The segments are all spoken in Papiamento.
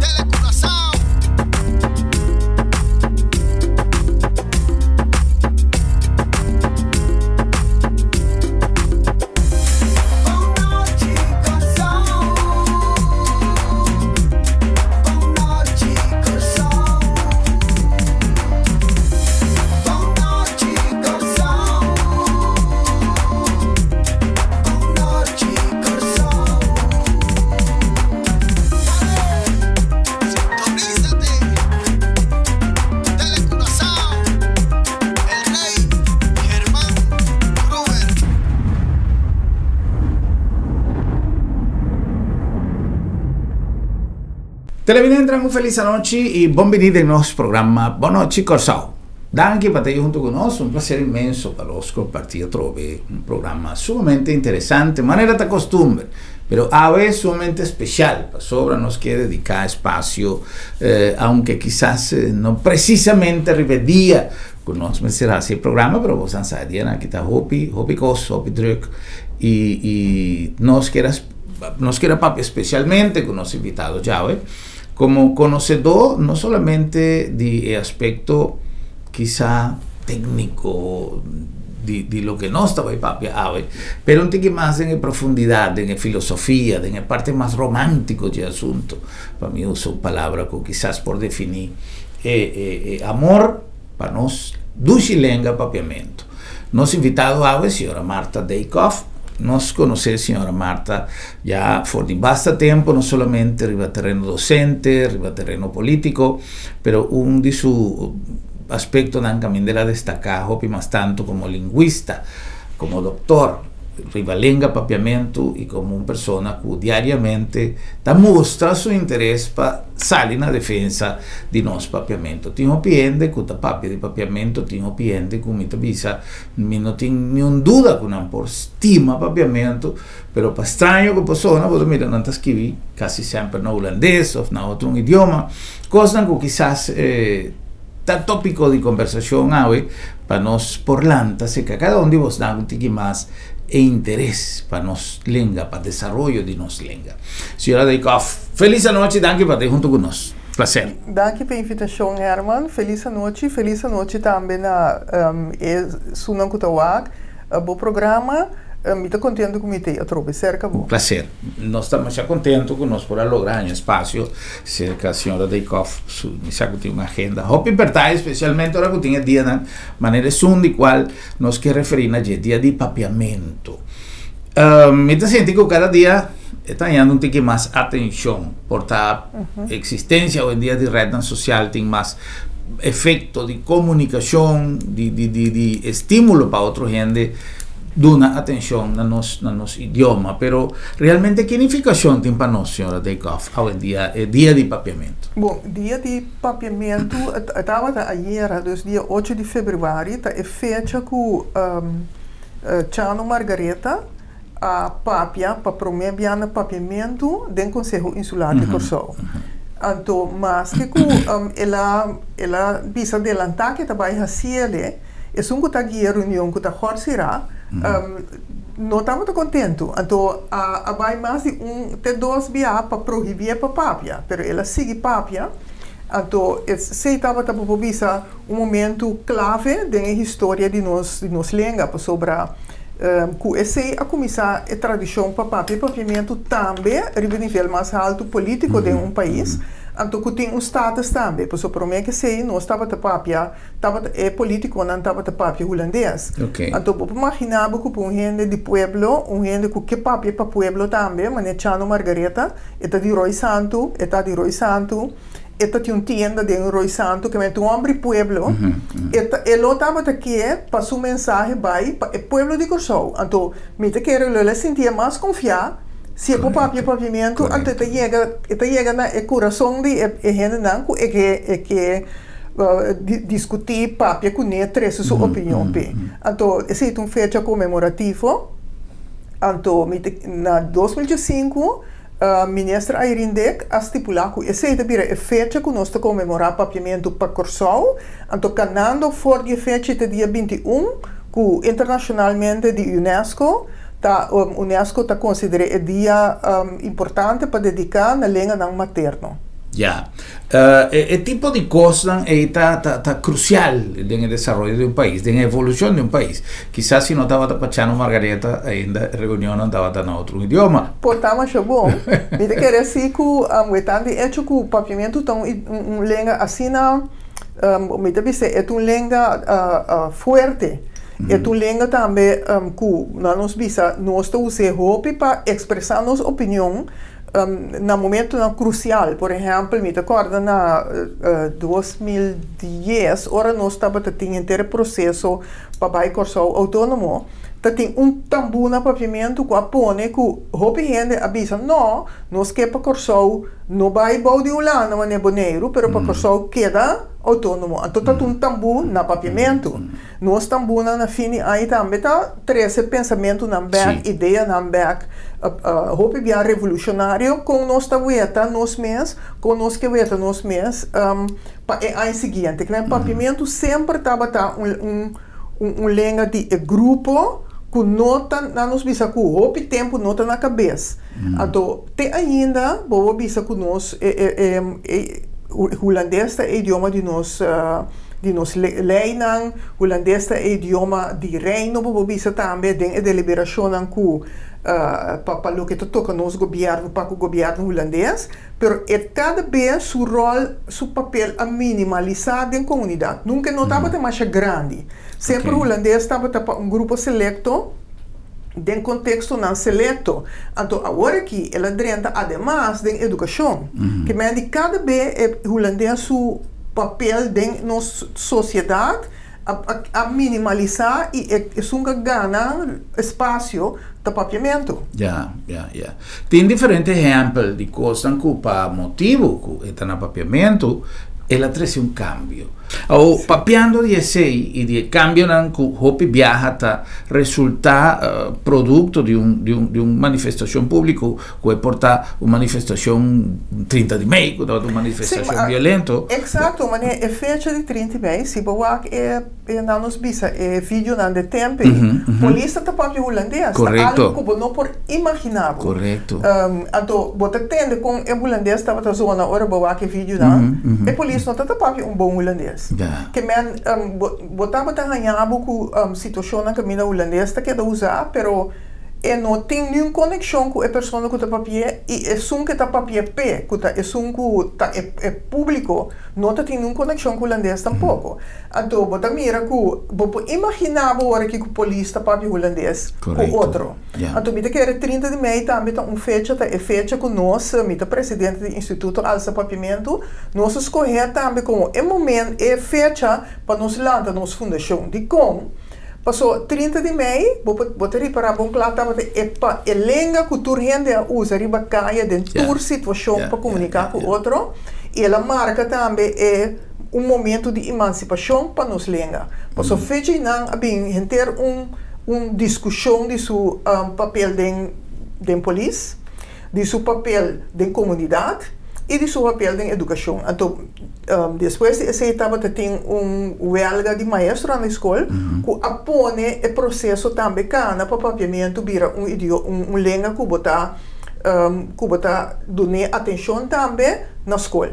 Telecuraçao. Sintonízate. Telecuraçao. El Rey Germán Kruger. Televidentenan un felis anochi y bon bini den nos programa Bon Nochi Kòrsou. Danki pa ta ei huntu ku nos, un placer inmenso pa los kompartí atrobe un programa sumamente interesante manera ta kostumber, pero awe sumamente especial pasobra nos ke dediká espasio aunke kisas no presisamente riba e dia ku nos mester hasi e programa, pero bosan sa e dianan aki ta hopi hopi kos, hopi druk y y nos kier nos kier a papia especialmente ku nos invitado djawe. Komo konosedó no solamente di e aspekto kisa tékniko di di loke nos ta bai papia awe, pero un tiki mas den e profundidat, den e filosofia, den e parti mas romántiko dje asunto, pa mi usa un palabra ku kisas por definí e e e amor pa nos dushi lenga papiamentu. Nos invitado awe, señora Martha Dijkhoff. Nos konosé señora Martha ya for di basta tempo, no solamente riba tereno docente, riba tereno político, pero un di su aspectonan caminda el a destaca hopi mas tanto como lingüista, como doctor riba lenga papiamentu y como un persona cu diariamente ta mustra su interes pa sali na defensa di nos papiamentu. Tin hopi hende cu ta papia di papiamentu, tin hopi hende cu mi ta bisa mi no tin niun duda cu nan por stima papiamentu, pero pa straño cu por sona bo ta mira nan ta skibi casi semper na hulandes of na otro un idioma, cosnan cu kisas ta topico di conversacion awe pa nos por lanta acerca cada un di bosnan un tiki mas e interes pa nos lenga, pa desaroyo di nos lenga. Señora Dijkhoff, felis anochi, danki pa ta hunto cu nos. Placer. Danki pa e invitacion, Herman. Felis anochi. Felis anochi tambe na e sunan cu ta wak bo programa. Mi ta contento cu mi ta atrobe cerca bo. Un placer. Nos ta masha contento cu nos por a logra haña espacio cerca señora Dijkhoff. Su, mi sa cu tin un agenda hopi importante, especialmente ora cu tin e dianan manera esun di cual nos ke referí na dje, dia di papiamentu. Mi ta sinti ku kada dia e ta hañando un tiki mas atenshon. Por ta eksistensia oyendia di retnan sosial tin mas efekto di komunikashon, di di di di estímulo pa otro hende duna atenshon na nos na nos idioma. Pero realmente ki nifikashon tin pa nos, señora Dijkhoff, awendia e dia di papiamentu? Bon, dia di Papiamentu tabata ayera, dus dia ocho di februari ta e fecha ku Chano Margaretha a papia pa promé bia na papiamentu den Konseho Insular di Kòrsou. Anto maske ku el a el a bisa delantá ku e ta bai hasiele, esun ku ta guia reunion ku ta Gòrsirá no tabata kontentu. Anto a bai mas di un te dos bia pa prohibié pa papia, pero el a sigui papia. Anto esei tabata bo por bisa un momentu klave den e historia di nos di nos lenga, pasobra ku esei a kuminsá e tradishon pa papia papiamentu tambe riba e nivel mas haltu polítiko den un pais, anto ku tin un status tambe, pasobra promé ku esei nos tabata papia tabata e politiconan tabata papia hulandes. Anto bo por magina bo ku pa un hende di pueblo, un hende ku ke papia pa pueblo tambe, manera Chano Margaretha, e ta di Rooi Santu, e ta di Rooi Santu, e ta tin un tienda den Rooi Santu, ke men ta un homber di pueblo, e ta e lo tabata ke pa su mensahe bai pa e pueblo di Kòrsou. Anto mi ta kere lo el a sintié mas konfiá si e por papia papiamentu, anto e ta yega e ta yega na e kurason di e hendenan ku e ke e ke Diskutí, papia kuné, trese su opinion p'e. Anto esei ta un fecha konmemorativo. Anto mi ta na 2005 Minister Irene Dick a stipulá ku esei ta bira e fecha ku nos ta konmemorá papiamentu pa Kòrsou. Anto kanando for di e fecha te dia 21 ku internashonalmente di UNESCO ta UNESCO ta konsider'é e dia importante pa dediká na lenganan materno. Ya. E tipo di kosnan ei ta ta ta krusial den e desaroyo di un pais, den e evolushon di un pais. Kisas si no tabata pa Chano Margaretha ainda e reunionnan tabata na otro idioma. Por ta masha bon. Mi ta kere si ku e tan di echo ku papiamentu ta un un lenga asina, mi ta bisa e ta un lenga fuerte. E ta un lenga tambe ku nan nos bisa nos ta us'é hopi pa ekspresá nos opinion na momentonan krusial. Por ehèmpel, mi ta kòrda na 2010 ora nos tabata tin henter e proseso pa bai Kòrsou outónomo, ta tin un tambú na Papiamentu ku a pone ku hopi hende a bisa, nò, nos ke pa Kòrsou no bai bou di Hulanda manera Boneiru, pero pa Kòrsou keda outónomo. Anto ta tin un tambú na Papiamentu. Nos tambunan na fin di aña tambe ta trese pensamentunan bek, ideanan bek, hopi bia revolushonario kon nos ta weta nos mes, kon nos ke weta nos mes pa e aña siguiente. Kla papiamentu semper tabata un un lenga di e grupo ku no ta, nan nos bisa ku hopi tempu no ta na kabes. Anto te ainda bo por bisa ku nos e hulandes ta e idioma di nos. Di nos leinan, hulandes ta e idioma di reino bo por bisa tambe den e deliberashonnan ku pa pa loke ta toka nos gobièrnu pa ku gobièrnu hulandes, pero e kada bes su ròl, su papel a minimalisá den komunidat. Nunka e no tabata masha grandi. Semper hulandes tabata pa un grupo selekto den kontekstonan selekto. Anto awor aki el a drenta ademas den edukashon. Ke men di kada be e hulandes su. Papel den nos sosiedat a minimalisá i esun ku a gana espasio ta papiamentu. Ya, ya, ya. Tin diferente ehèmpel di kosnan ku pa motibu ku e ta na papiamentu el a trese un kambio. Awor, papiando di esei i di e kambionan ku hopi biaha ta resultá produkto di un di un di un manifestashon públiko Ku e por ta un manifestashon 30 di mei, ku tabata un manifestashon violento. Eksakto, manera e fecha di 30 di mei, si bo wak e nan nos bisa e videonan de tempu ei, polis ta ta papia hulandes, ta algu ku bo no por imaginá bo. Anto bo ta tende kon e hulandes tabata zona ora bo wak e videonan, e polis no ta ta papia un bon hulandes. Ke men bo tabata haña bo ku situashonnan kaminda hulandes ta keda usá, pero. E no tin niun konekshon ku e persona ku ta papi'é i esun ke ta papi'é p'e, ku ta esun ku ta e e públiko, no ta tin niun konekshon ku hulandes tampoko. Anto bo ta mira ku bo por imaginá bo ora ki ku polis ta papia hulandes ku otro. Anto mi ta kere 30 di mei tambe ta un fecha, ta e fecha ku nos, mi ta presidente di Instituto Alsa Papiamentu, nos a skohé tambe komo e momen, e fecha pa nos lanta nos fundashon. Dikon? Paso 30 di mei bo por bo ta ripará bon kla tabata e pa e lenga ku tur hende a usa riba kaya den tur situashon pa komuniká ku otro i el a marka tambe e un momentu di emansipashon pa nos lenga. Paso fecha einan a bin henter un un diskushon di su papel den den polis, di su papel den komunidat i di su papel den edukashon. Anto Despues di esei tabata tin un wèlga di maestronan di skol ku a pone e proseso tambe kana pa papiamentu bira un idio un lenga ku bo ta ku bo ta dun'é atenshon tambe na skol.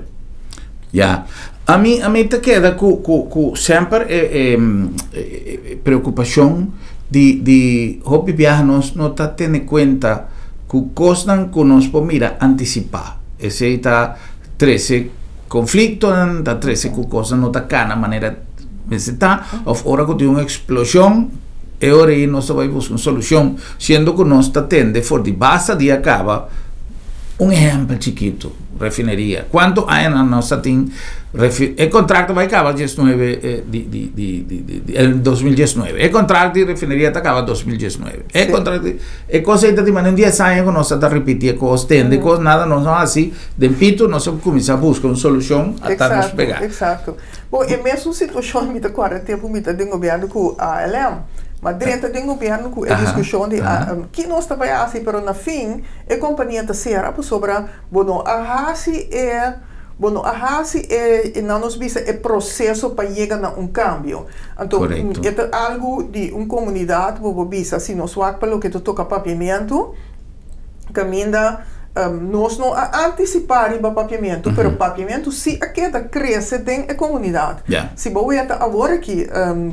Ya. Ami ami ta keda ku ku ku semper e e preokupashon di di hopi biaha nos no ta tene kuenta ku kosnan ku nos por mira antisipá. Esei ta trese konfliktonan, ta trese ku kosnan no ta kana manera mester ta, òf ora ku tin un eksploshon, e ora ei nos ta bai buska un solushon, siendo ku nos ta tende for di basta dia kaba. Un ehèmpel chikitu, refineria. Kuantu añanan nos ta tin refi, e kontrakto bai kaba diesnuebe di di di di di el 2019. E kontrakto di refineria ta kaba 2019. E kontrakto di, e kos ei ta tin manera un dies aña ku nos ta ta ripiti e kos, tende e kos, nada nos no hasi. Den pitu nos a kuminsá buska un solushon a ta nos pegá. Eksakto. Bo, e mesun situashon mi ta kòrda tempu mi ta den gobièrnu ku ALM. Ma drenta den gobièrnu ku e diskushon di ki nos ta bai hasi, pero na fin e kompania ta sera pasobra bo no a hasi e bo no a hasi e nan nos bisa e proseso pa yega na un kambio. Anto e ta algu di un komunidat bo por bisa si nos wak pa loke ta toka papiamentu. Kaminda. Nos no a antisipá riba papiamentu, pero papiamentu sí a keda krese den e komunidat. Si bo weta awor aki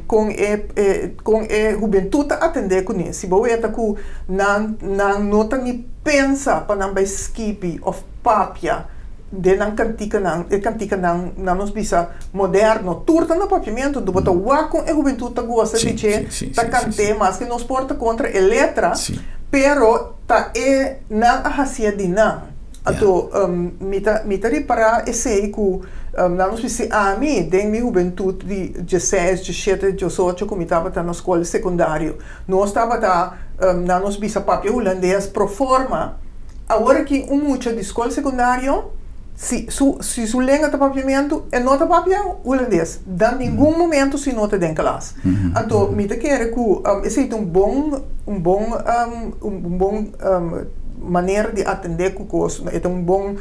kon e kon e hubentut ta atendé kuné, si bo weta ku nan nan no ta ni pensa pa nan bai skibi òf papia den nan kantikanan, e kantikanan nan nos bisa moderno, tur ta na papiamentu, bo ta wak kon e hubentut ta gosa di dje, ta kant'é, maske nos por ta kontra e letra, pero. Ta e nan a hacié di nan. Anto mi ta mi ta ripará esei ku nan nos bisa ami den mi hubentut di dieseis, diesshete, diesocho ku mi tabata na skol sekundario nos tabata nan nos bisa papia hulandes pro forma. Awor aki un mucha di skol sekundario si su si su lenga ta papiamentu e no ta papia hulandes dan ningun momento si no ta den klas. Anto mi ta kere ku esei ta un bon un bon un bon manera di atendé ku kos, e ta un bon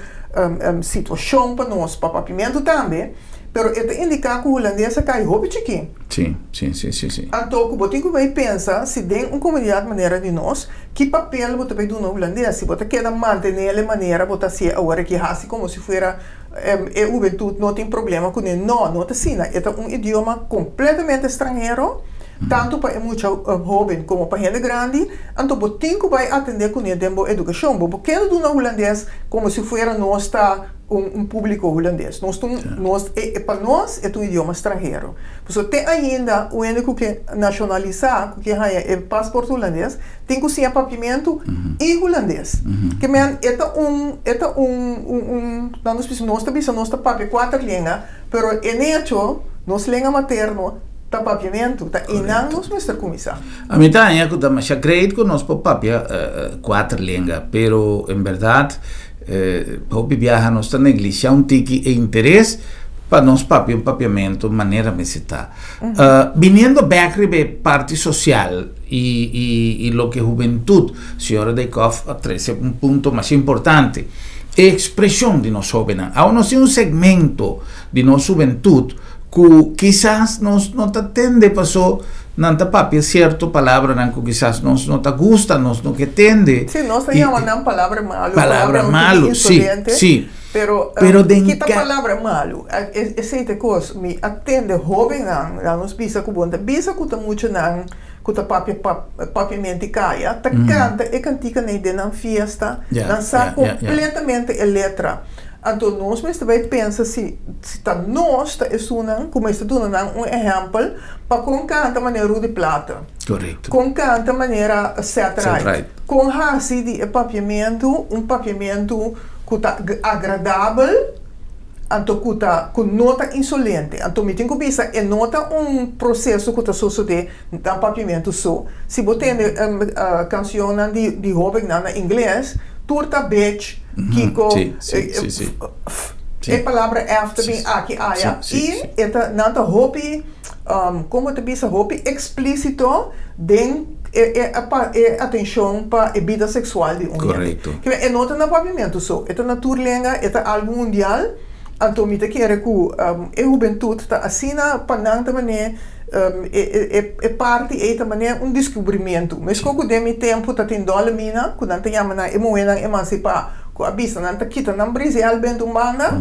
situashon pa nos pa papiamentu tambe, pero e ta indiká ku hulandes a kai hopi chikí. Sí, sí, sí, sí, sí. Anto ku bo tin ku bai pensa si den un komunidat manera di nos, ki papel bo ta bai duna hulandes? Si bo ta keda mantené el e manera bo ta hasié awor aki hasi komo si fuera E hubentut no tin problema kuné. No, no ta asina. E ta un idioma kompletamente stranhero, tantu pa e mucha hóben komo pa hende grandi. Anto bo tin ku bai atendé kuné den bo edukashon. Bo por keda duna hulandes komo si fuera nos ta un públiko hulandes. Nos ta un, nos, pa nos e ta un idioma stranhero. Pasobra te ainda un hende ku ke nashonalisá, ku ke haña e pasport hulandes, tin ku siña papiamentu i hulandes. Ke men e ta un, e ta un, un, un, nan nos bisa, nos ta bisa nos ta papia kuater lenga, pero en echo nos lenga materno ta papiamentu, ta einan nos mester kuminsá. A mi ta haña ku ta masha great ku nos por papia kuater lenga, pero en bèrdat hopi biaha nos ta neglishá un tiki e interes pa nos papia un papiamentu manera mester ta. Biniendo bèk riba e parti sosial, I i i loke hubentut, señora Dijkhoff a trese un punto masha importante, e ekspreshon di nos hóbennan. Awe nos tin un segmento di nos hubentut ku kisas nos no ta tende paso nan ta papia sierto palabranan ku kisas nos no ta gusta, nos no ke tende. Sí, nos ta yama nan palabra malu, Palabra palabra un tiki malu, sí, insolente, sí. pero Pero den kita ka. palabra malu? Esei ta e kos, mi a tende hóbennan, nan nos bisa ku bo no ta bisa ku ta muchanan ku ta papia papiamenti kaya ta kanta e kantika nei den nan fiesta, nan sa kompletamente e letra. Anto nos mester bai pensa si ta nos ta esunnan ku mester duna nan un ehèmpel pa kon kanta manera Rudy Plata, kon kanta manera Seth Wright, kon hasi di e papiamentu un papiamentu ku ta agradabel. Anto ku ta ku no ta insolente. Anto mi tin ku bisa e no ta un proseso ku ta sosodé na papiamentu so. Si bo tende kanshonnan di di hóbennan na ingles, tur ta bitch, kiko, f, e palabra f ta bin aki aya i e ta nan ta hopi kon bo ta bisa hopi eksplísito den e e e atenshon pa e bida seksual di un hende. Kibè e no ta na papiamentu so, e ta na tur lenga, e ta algu mundial, anto mi ta kere ku e hubentut ta asina pa nan ta manera e e parti ei ta manera un diskubrimentu. Meskos ku den mi tempu ta tin dòlemina ku nan ta yama nan e muhénan emansipá ku a bisa nan ta kita nan brisial benta un banda,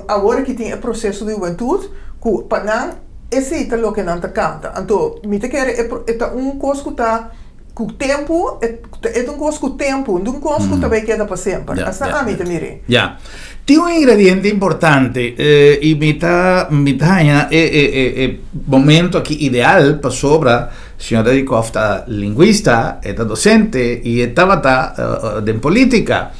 awor aki tin e proseso di hubentut ku pa nan esei ta loke nan ta kanta. Anto mi ta kere e ta un kos ku ta. Ku tempu, e ta un kos ku tempu, no ta un kos ku ta bai keda pa semper. Asina ami ta mir'é. Ya. Tin un ingrediente importante i mi ta mi ta haña e e e e momento aki ideal pasobra señor Dijkhoff ta lingüista, e ta docente i e tabata den politica.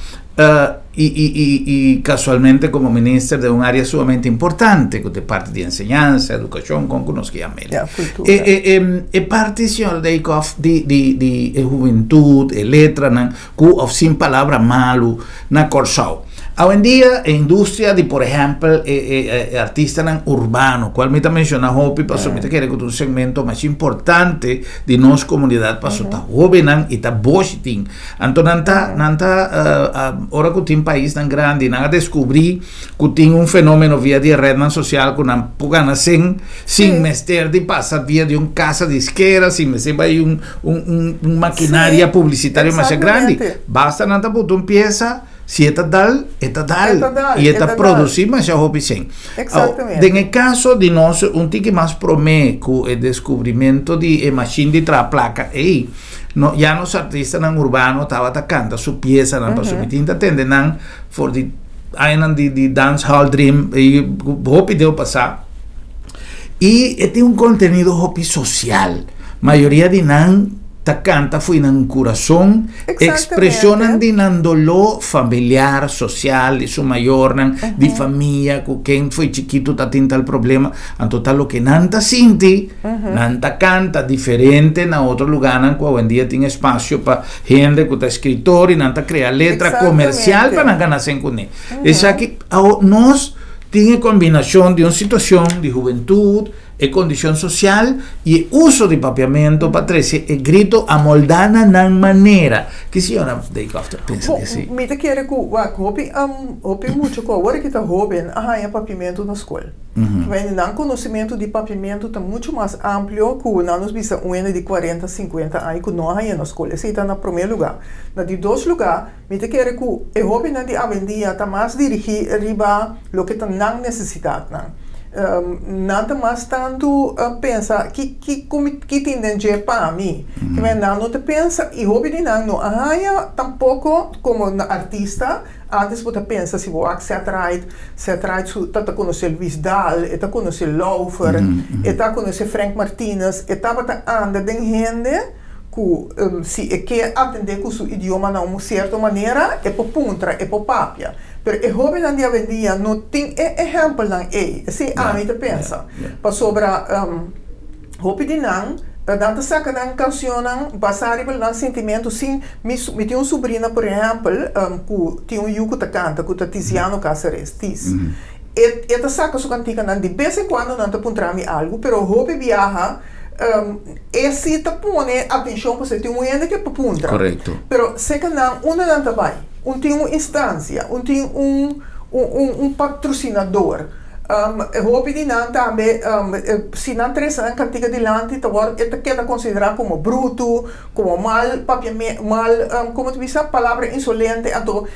I i i i casualmente como minister den un area sumamente importante cu ta e parti di enseñansa, educacion, con cu nos ke yama el. Ja, cultura. E e e e parti señor Dijkhoff di di di e hubentud, e letranan cu of sin palabra malu na Corsou. Awendia e industria di por ehèmpel e e e artistanan urbano, kual mi ta menshoná hopi pasobra mi ta kere ku ta un segmento mas importante di nos komunidat pasobra ta hóbennan i ta boshi tin. Anto nan ta nan ta ora ku tin paisnan grandi nan a deskubrí ku tin un fenómeno via di e retnan sosial ku nan por gana sen sin mester di pasa via di un kasa diskera, sin mester bai un un un makinaria publisitario masha grandi. Basta nan ta buta un piesa. Si e ta dal, e ta dal. E ta dal, I e e ta ta dal. produsí masha hopi shen. Exactamente. Den e kaso di nos, un tiki mas promé ku e deskubrimentu di e mashin di traha plaka ei, no, ya nos artistanan urbano tabata kanta su piesanan, pasobra mi tin ta tende nan for di añanan di di Dancehall Dream ei hopi deu pasá. I e tin un kontenido hopi sosial. Mayoria di nan ta kanta fo'i nan kurason, ekspreshonnan di nan doló familiar, sosial, di su mayornan, di famia ku ken fo'i chikitu ta tin tal problema. Anto ta loke nan ta sinti, nan ta kanta diferente na otro lugánan ku awendia tin espasio pa hende ku ta eskritor i nan ta krea letra komersial pa nan gana sen kuné. Esaki awo nos tin e kombinashon di un situashon di hubentut, E kondishon sosial i e uso di papiamentu pa trese e grito a moldá na nan manera. Ki señora Dijkhoff ta pensa di esei? Bo, mi ta kere ku wak hopi hopi mucha ku awor ki ta hóben a haña papiamentu na skol. Pasobra nan konosementu di papiamentu ta muchu mas amplio ku nan nos bisa un hende di kuarenta, sinkuenta aña ku no a haña na skol. Esei ta na promé lugá. Na di dos lugá, mi ta kere ku e hóbennan di awendia ta mas dirigí riba loke ta nan nesesidatnan. Nan ta mas tantu pensa ki ki ku mi ki tin den dje pa mi. Kimen nan no ta pensa i hopi di nan no a haña tampoko komo na artista. Antes bo ta pensa si bo wak Ced Ride, Ced Ride su ta ta konosé Luis Daal, e ta konosé Lauffer, e ta konosé Frank Martinus, e tabata anda den hende. Ku si e ke atendé ku su idioma na un sierto manera, e por puntra, e por papia. Pero e hóbennan di awendia no tin e ehèmpelnan ei. Esei ami ta pensa. Pasobra hopi di nan, nan ta saka nan kanshonnan basá riba nan sintimentu sin mi mi tin un subrina por ehèmpel ku tin un yu ku ta kanta ku ta Tiziano Caceres, Tiz. E e ta saka su kantikanan di bes en kuando nan ta puntra mi algu, pero hopi biaha E si ta pone atencion pasobra tin un hende ke pa puntra. Correcto. Pero seca nan unda nan ta bay? Un tin un instancia, un tin un un patrocinador. E hopi di nan tambe si nan trece nan cantica dilanti ta word e ta keda considera como bruto, como mal papia mal como ta bisa palabra insolente anto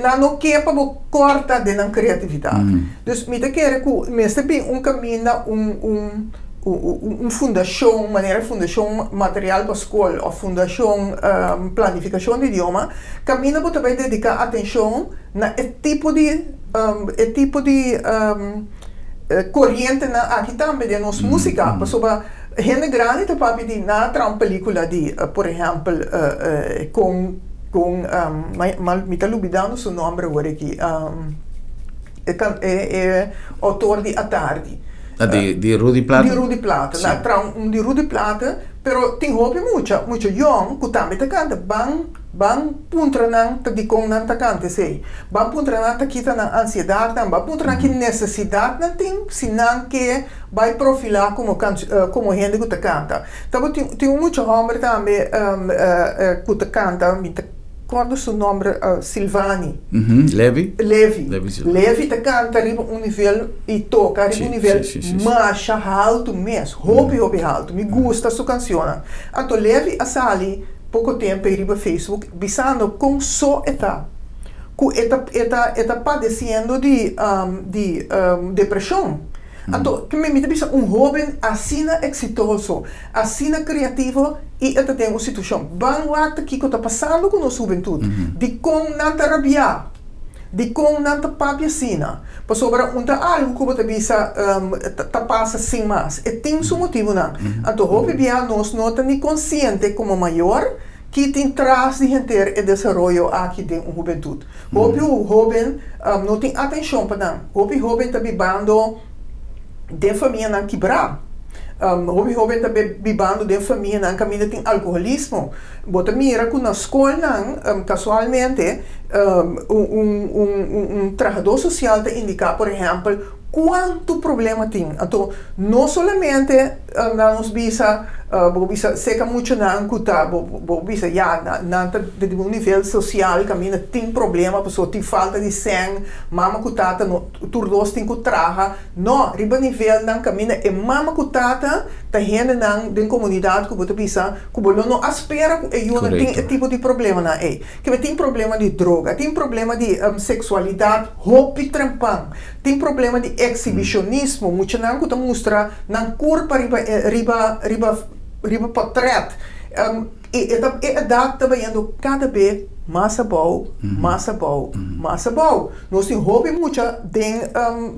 nan no ke pa bo corta den nan creatividad. Dus mi ta kere cu mester bin un caminda un un. Un fundashon manera Fundashon Material pa Skol òf Fundashon Planifikashon di Idioma kaminda bo ta bai dediká atenshon na e tipo di e tipo di korientenan aki tambe den nos músika pasobra hende grandi ta papia di nan a traha un pelíkula di por ehèmpel kon kon mi ta lubidando su nòmber awor aki e outor di Atardi. Ah, di, di Rudy Plaate? Di Rudy Plaate. Sí. Na traha un di Rudy Plaate, pero tin hopi mucha, mucha yòn ku tambe ta kanta. Ban, ban puntra nan ta dikon nan ta kanta esei. Ban puntra nan ta kita nan ansiedatnan, ban puntra nan ki nesesidat nan tin si nan ke bai profilá komo kan, komo hende ku ta kanta. Tabatin, tin un mucha hòmber tambe ku ta kanta, mi ta. Kòrda su nòmber Silvani. Levi. Levi. Levi ta kanta riba un nivel i toka riba un nivel masha haltu mes, hopi hopi haltu. Mi gusta su kanshonnan. Anto Levi a sali poko tempu ei riba Facebook bisando kon so e ta, ku e ta e ta e ta padesiendo di di depreshon. Anto mi ta bisa un hóben asina eksitoso, asina kreativo i e ta den un situashon. Ban wak ta kiko ta pasando ku nos hubentut. Dikon nan ta rabiá? Dikon nan ta papia asina? Pasobra un ta algu ku bo ta bisa ta pasa sin mas. E tin su motibunan. Anto hopi bia nos no ta ni konsiente komo mayor ki tin tras di henter e desaroyo aki den un hubentut. Hopi hóben no tin atenshon pa nan. Hopi hóben ta bibando den famianan kibrá. Hopi hoben ta bibando den famianan kaminda tin alkoholismo. Bo ta mira ku na skolnan kasualmente un un trahadó sosial ta indiká por ehèmpel kuantu problema tin. Anto no solamente nan nos bisa bo bisa seka muchanan ku ta bo bo bisa ya nan ta di un nivel sosial kaminda tin problema pasobra tin falta di sèn, mama ku tata no tur dos tin ku traha. No, riba nivelnan kaminda e mama ku tata ta hendenan den komunidat ku bo ta bisa ku bo lo no a spera ku e yunan tin e tipo di problemanan ei. Kibé tin problema di droga, tin problema di seksualidat hopi trempan, tin problema di eksibishonismo, muchanan ku ta mustra nan kurpa riba riba riba riba potrèt. I e ta e edat ta bayendo kada be mas abou, mas abou, mas abou. Nos tin hopi mucha den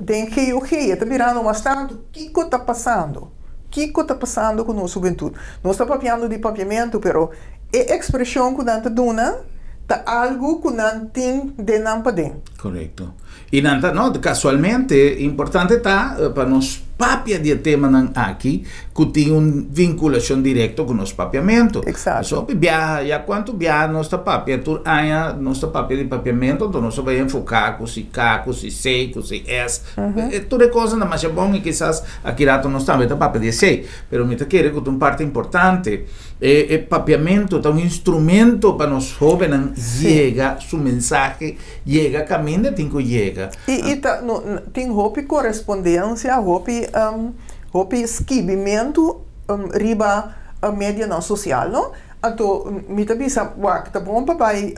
den GOG, e ta birando mas tantu. Kiko ta pasando? Kiko ta pasando ku nos hubentut? Nos ta papiando di papiamentu, pero e ekspreshon ku nan ta duna ta algu ku nan tin den nan paden. Korekto. I nan ta, no, kasualmente, importante ta pa nos papia di e temanan aki ku tin un vinkulashon direkto ku nos papiamentu. Eksakto. Pasobra hopi biaha, ya kuantu biaha nos ta papia, tur aña nos ta papia di papiamentu, anto nos ta bai enfoká ku si K, ku si C, ku si S. Tur e kosnan ta masha bon i kisas aki rato nos tambe ta papia di esei. Pero mi ta kere ku ta un parti importante. E e papiamentu ta un instrumento pa nos hóbennan yega su mensahe. Yega kaminda tin ku yega. I i ta no tin hopi korespondensia, hopi hopi skibimentu riba medianan sosial no. Anto mi ta bisa wak ta bon pa bai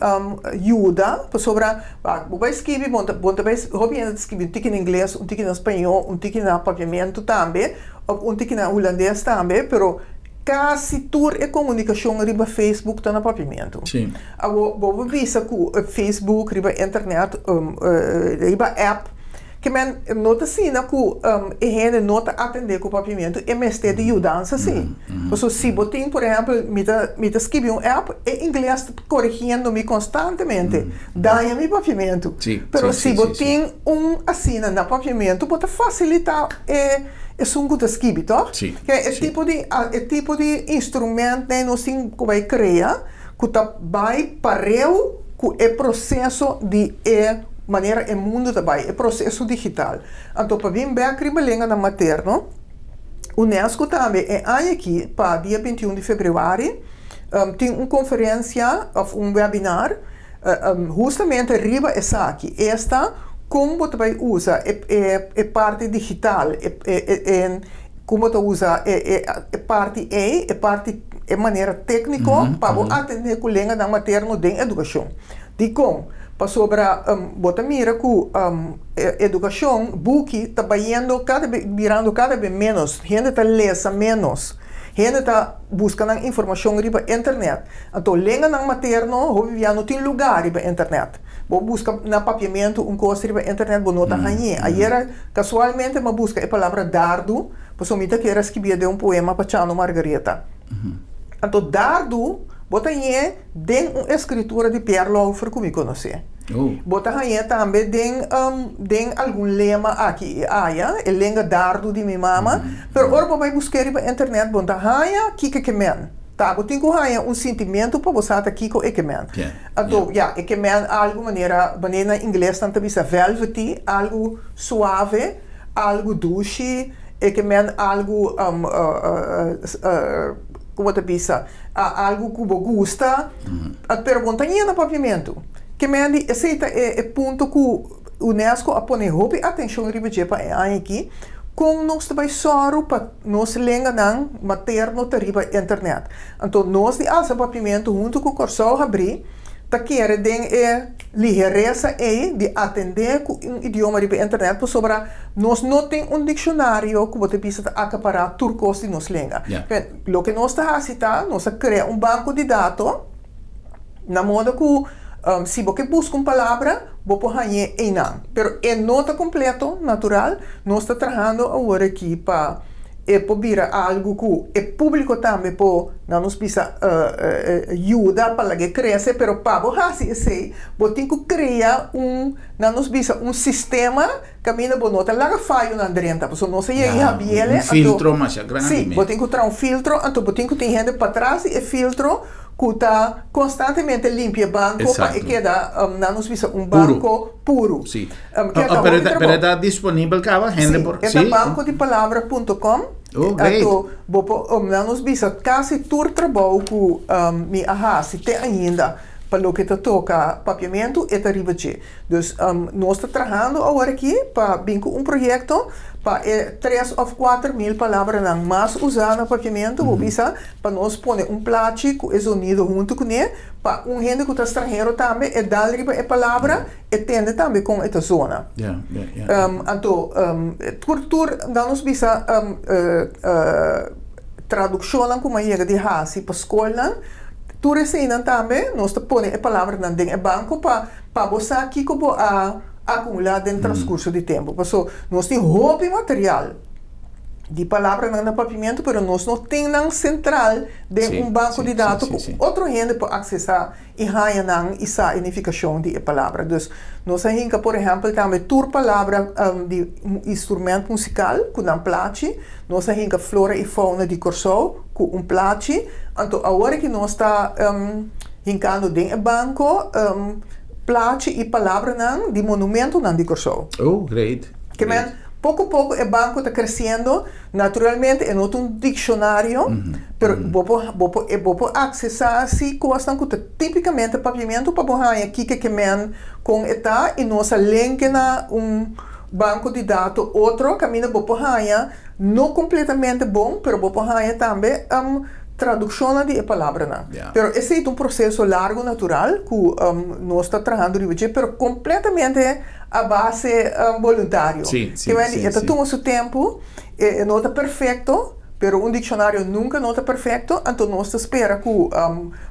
yuda pasobra wak bo bai skibi bo ta bo ta bai hopi hende ta skibi un tiki na ingles, un tiki na spañó, un tiki na papiamentu tambe òf un tiki na hulandes tambe pero kasi tur e komunikashon riba Facebook ta na papiamentu. Awor bo por bisa ku Facebook riba internet riba app ke men no ta asina ku e hende no ta atendé ku papiamentu e mester di yudansa si. Pasobra si bo tin por ehèmpel mi ta mi ta skibi un app e ingles ta korigiendo mi konstantemente daña mi papiamentu. Pero si bo tin un asina na papiamentu bo ta fasilitá e esun ku ta skibi tòg? Ke e tipo di e tipo di instrumentnan nos tin ku bai krea. Ku ta bai pareu ku e proseso di e manera e mundu ta bai, e proseso digital. Anto pa bin bek riba lenganan materno, UNESCO tambe e aña aki pa dia 21 di febrüari tin un konferensia òf un webinar hustamente riba esaki, esta kon bo ta bai usa e parti digital, e Kon bo ta usa e e parti ei, e parti e manera tékniko pa bo atendé ku lenganan materno den edukashon. Dikon? Pasobra bo ta mira ku edukashon, buki, ta bayendo kada be, birando kada be ménos. Hende ta lesa ménos. Hende ta buska nan informashon riba internet. Anto lenganan materno hopi bia no tin lugá riba internet. Bo buska na papiamentu un kos riba internet bo no ta hañ'é. Ayera kasualmente mi a buska e palabra dardu pasobra mi ta kier a skibié den un poema pa Chano Margaretha. Anto dardu bo ta hañ'é den un eskritura di Pierre Lauffer ku mi konosé. Bo ta hañ'é tambe den den algun lema aki i aya, e lenga dardu di mi mama. Pero ora bo bai busk'é riba internet bo no ta haña kiko ke men. Ta bo tin ku haña un sintimentu pa bo sa ta kiko e ke men. Anto, ya, e ke men algu manera, manera na ingles nan ta bisa velvety, algu suave, algu dushi, e ke men algu, komo ta bisa, algu ku bo gusta, pero bo no ta yena papiamentu. Ke men di, esei ta e punto ku UNESCO a pone hopi atenshon riba dje pa e aña aki, kon nos ta bai sòru pa nos lenganan materno ta riba internet. Anto nos di Alsa Papiamentu huntu ku Kòrsou Habrí ta kere den e liheresa ei di atendé ku un idioma riba internet pasobra nos no tin un dikshonario ku bo ta bisa ta akapará tur kos di nos lenga. Loke nos ta hasi ta nos a krea un banko di dato na moda ku si bo ke buska un palabra bo por hañ'é einan. Pero e no ta kompleto, natural. Nos ta trahando awor aki pa. e por bira algu ku e públiko tambe por, nan nos bisa, yuda pa lag'é krese, pero pa bo hasi esei bo tin ku krea un, nan nos bisa, un sistema kaminda bo no ta laga fayonan drenta, pasobra nos a yega i habiele, Un filtro masha grandi sí, mes. Bo tin ku traha un filtro, anto bo tin ku tin hende patras di e filtro ku ta konstantemente limpia e banko pa e keda, nan nos bisa, un banko puru. Sí. Pero e ta disponibel kaba? Hende por. Sí, e ta bancodipalabra punto com. Oh, great. Anto bo por, nan nos bisa kasi tur trabou ku mi a hasi te ainda pa loke ta toka papiamentu e ta riba dje. Dus nos ta trahando awor aki pa bin ku un proyekto pa e tres òf 4000 palabranan mas usá na papiamentu, bo bisa pa nos pone un plachi ku e zonido huntu kuné pa un hende ku ta stranhero tambe e dal riba e palabra e tende tambe kon e ta zona. Anto tur tur nan nos bisa tradukshonnan ku mi a yega di hasi pa skolnan tur eseinan tambe nos ta pone e palabranan den e banko pa Pa bo sa kiko bo a akumulá den transkurso di tempu. Paso nos tin hopi material di palabranan na papiamentu, pero nos no tin nan sentral den un banko di dato ku otro hende por aksesá i haña nan i sa e nifikashon di e palabra. Dus nos a hinka por ehèmpel tambe tur palabra di instrumènt musikal ku nan plachi, nos a hinka flora i founa di Kòrsou ku un plachi. Anto awor ki nos ta Hinkando den e banko plachi i palabranan di monumentonan di Kòrsou. Oh, great. Ke men, poko poko e banko ta kresiendo. Naturalmente e no ta un dikshonario, pero bo por bo por bo por aksesá si kosnan ku ta típikamente papiamentu pa bo haña kiko ke men kon e ta i nos a lenke na un banko di dato otro kaminda bo por haña no kompletamente bon, pero bo por haña tambe Tradukshonnan di e palabranan. Pero esei ta un proseso largu natural ku nos ta trahando riba dje, pero kompletamente a base boluntario. Ke men di e ta tuma su tempu, e no ta perfekto, pero un dikshonario nunka no ta perfekto, anto nos ta spera ku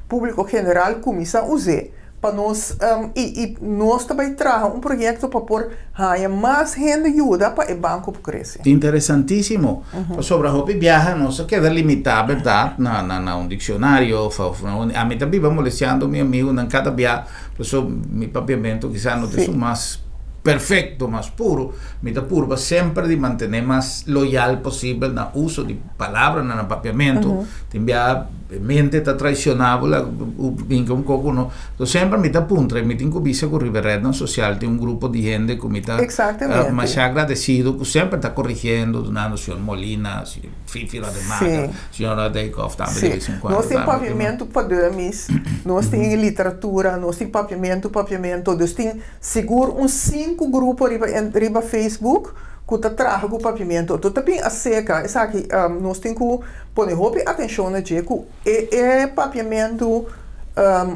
públiko general kuminsá us'é. Pa nos i i nos ta bai traha un proyekto pa por haña mas hende yuda pa e banko por krese. Interesantísimo. Pasobra hopi biaha nos a keda limitá, bèrdat, na na na un dikshonario òf òf na un ami ta biba molestiando mi amigunan kada bia paso mi papiamentu kisas no ta esun mas perfekto, mas puru. Mi ta purba semper di mantené mas loyal posibel na uso di palabranan na papiamentu. Tin biaha E mente ta traicioná bo, laga bo brinca un coco no. So semper mi ta puntra y mi tin cu bisa cu riba e rednan social tin un grupo di hende cu mi ta masha agradecido cu semper ta corrigiendo, dunando señor Molina, señor Fifi Rademaker, señora Dijkhoff tambe de vez en cuando. Nos tin papiamentu pa dummies, nos tin literatura, nos tin papiamentu papiamentu, dus tin sigur un sinku grupo riba riba Facebook cu ta traha cu papiamentu. Anto ta bin acerca esaki nos tin cu Pone hopi atenshon na dje ku e e papiamentu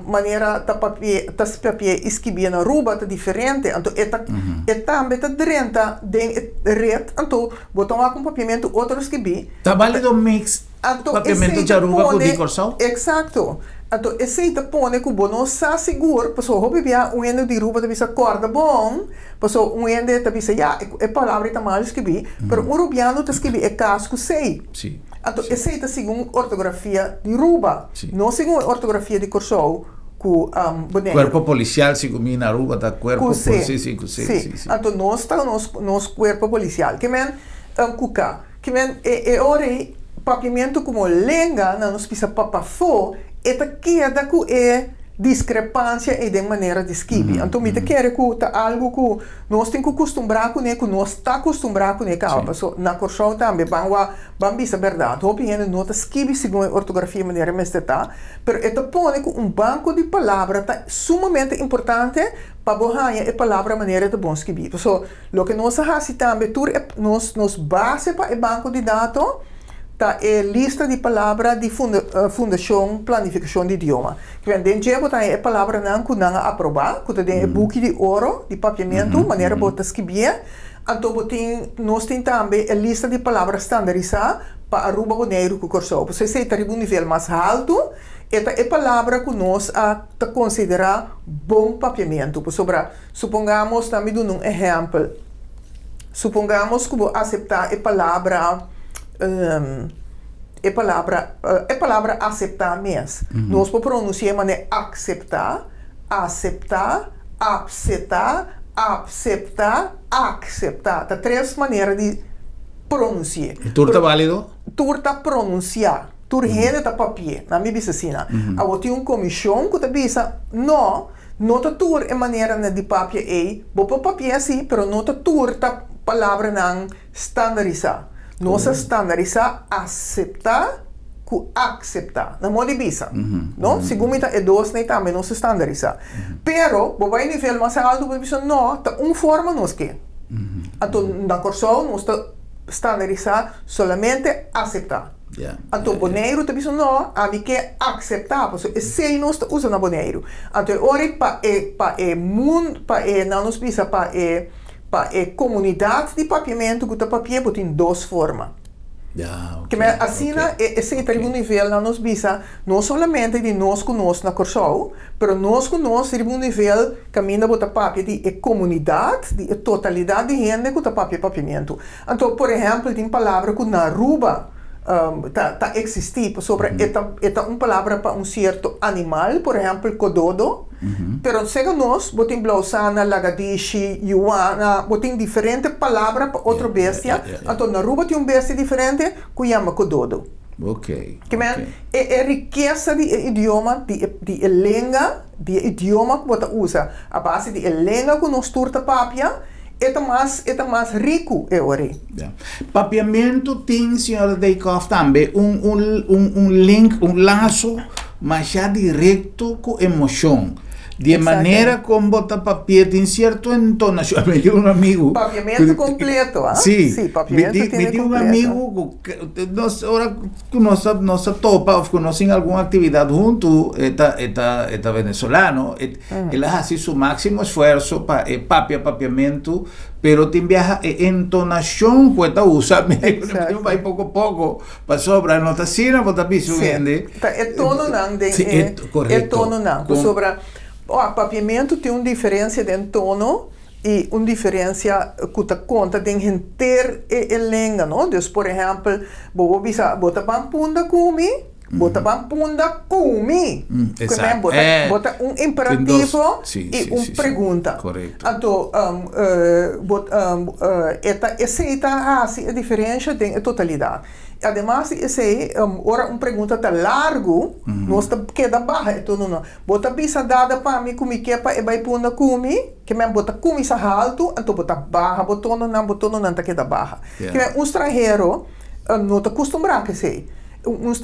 manera ta papia ta papi'é i skibié na Aruba ta diferente, anto e ta e tambe ta drenta den e ret, anto bo ta wak un papiamentu otro skibí. Ta balido mix papiamentu di Aruba ku di Kòrsou? Eksakto. Anto esei ta pone ku bo no sa sigur, pasobra hopi bia un hende di Aruba ta bisa kòrda bon, pasobra un hende ta bisa ya e palabra ei ta mal skibí, pero un rubiano ta skibi e kas ku sei. Sí. Anto esei ta segun ortografia di Ruba, no segun e ortografia di Kòrsou ku Boneiru. Kuerpo polisial segun mi na Aruba ta kuerpo Ku C. Sí, sí, ku C, sí, sí. Anto nos ta nos nos kuerpo polisial. Ke men ku K. Ke men e e ora ei papiamentu komo lenga nan nos bisa pa pafó e ta keda ku e diskrepansia ei den manera di skibi. Anto mi ta kere ku ta algu ku nos tin ku kustumbrá kuné, ku nos ta kustumbrá kuné kaba. Paso na Kòrsou tambe ban wak, ban bisa bèrdat, hopi hende no ta skibi segun e ortografia manera e mester ta, pero e ta pone ku un banko di palabra ta sumamente importante pa bo haña e palabra manera e ta bon skibí. Paso loke nos a hasi tambe tur e nos nos base pa e banko di dato, Ta e lista di palabra di Fundashon Planifikashon di Idioma. Kiben den dje bo ta haña e palabranan ku nan a aprobá, ku ta den e buki di oro di papiamentu, manera bo ta skibié. Anto bo tin, nos tin tambe e lista di palabra standarisá pa Aruba, Boneiru ku Kòrsou. Pasobra esei ta riba un nivel mas haltu, e ta e palabra ku nos a ta konsiderá bon papiamentu. Pasobra, supongamos, nan mi duna un ehèmpel. Supongamos ku bo aseptá e palabra. E palabra e palabra aseptá mes. Nos por pronunsi'é manera akseptá, aseptá, apsetá, apseptá, akseptá. Ta tres manera di pronunsi'é. I tur ta válido? Tur ta pronunsiá. Tur hende ta papi'é. Nan mi bisa asina. Awor tin un komishon ku ta bisa, No, no ta tur e maneranan di papia ei. Bo por papi'é así, pero no ta tur ta palabranan Standarisá. Nos a standarisá aseptá ku akseptá. Na modo di bisa, no? Segun mi ta e dosnan ei tambe nos a standarisá. Pero, bo bai nivel mas altu bo ta bisa, no, ta un forma nos ke. Anto na Kòrsou nos ta standarisá solamente aseptá. Anto Boneiru ta bisa, no, ami ke akseptá, pasobra esei nos ta usa na Boneiru. Anto e ora ei pa e pa e mun pa e nan nos bisa pa e Pa e komunidat di papiamentu ku ta papia bo tin dos forma. Ke men asina e esei ta riba un nivel nan nos bisa no solamente di nos ku nos na Kòrsou, pero nos ku nos riba un nivel kaminda bo ta papia di e komunidat, di e totalidat di hende ku ta papia papiamentu. Anto por ehèmpel tin palabra ku na Aruba ta ta eksistí pasobra e ta e ta un palabra pa un sierto animal, por ehèmpel kododo. Pero sega nos, bo tin blausana, lagadishi, yuana, bo tin diferente palabra pa otro bestia, anto na Aruba tin un bestia diferente ku yama kododo. Ke men, e e rikesa di e idioma, di e di e lenga, di e idioma ku bo ta usa, a base di e lenga ku nos tur ta papia, e ta mas e ta mas riku e ora ei. Papiamentu tin, señora Dijkhoff, tambe un un un un link, un laso masha directo cu emocion. Di e manera con bo ta papia tin cierto entonacion. Mi tin un amigo. Papiamentu completo, ah? Sí. Sí, papiamentu Mi tiene tin un completo. amigo cu nos ora cu nos ta nos ta topa of cu nos tin algun actividad hunto, e ta e ta e ta venezolano, e el a haci su maximo esfuerzo pa e papia papiamentu. Pero tin biaha e entonacion cu e ta usa, mi tin bai poco poco, pasobra no ta asina bo ta bisa un hende. Ta e tononan den e, e tononan. Pasobra, oh, papiamentu tin un diferencia den tono y un diferencia cu ta conta den henter e e lenga, no? Dus, por ehempel, bo por bisa, bo ta ban punda cu mi? Bo ta ban punda ku mi. Ku men bo ta bo ta un imperativo i un pregunta. Anto bo e ta esei ta hasi e diferensha den e totalidat. Ademas di esei ora un pregunta ta largu nos ta keda baha e tono. Bo ta bisa dada pa mi ku mi ke pa e bai punda ku mi? Ke men bo ta kuminsá haltu anto bo ta baha bo tononan, bo tononan ta keda baha. Ke men un stranhero no ta kustumbrá ku esei.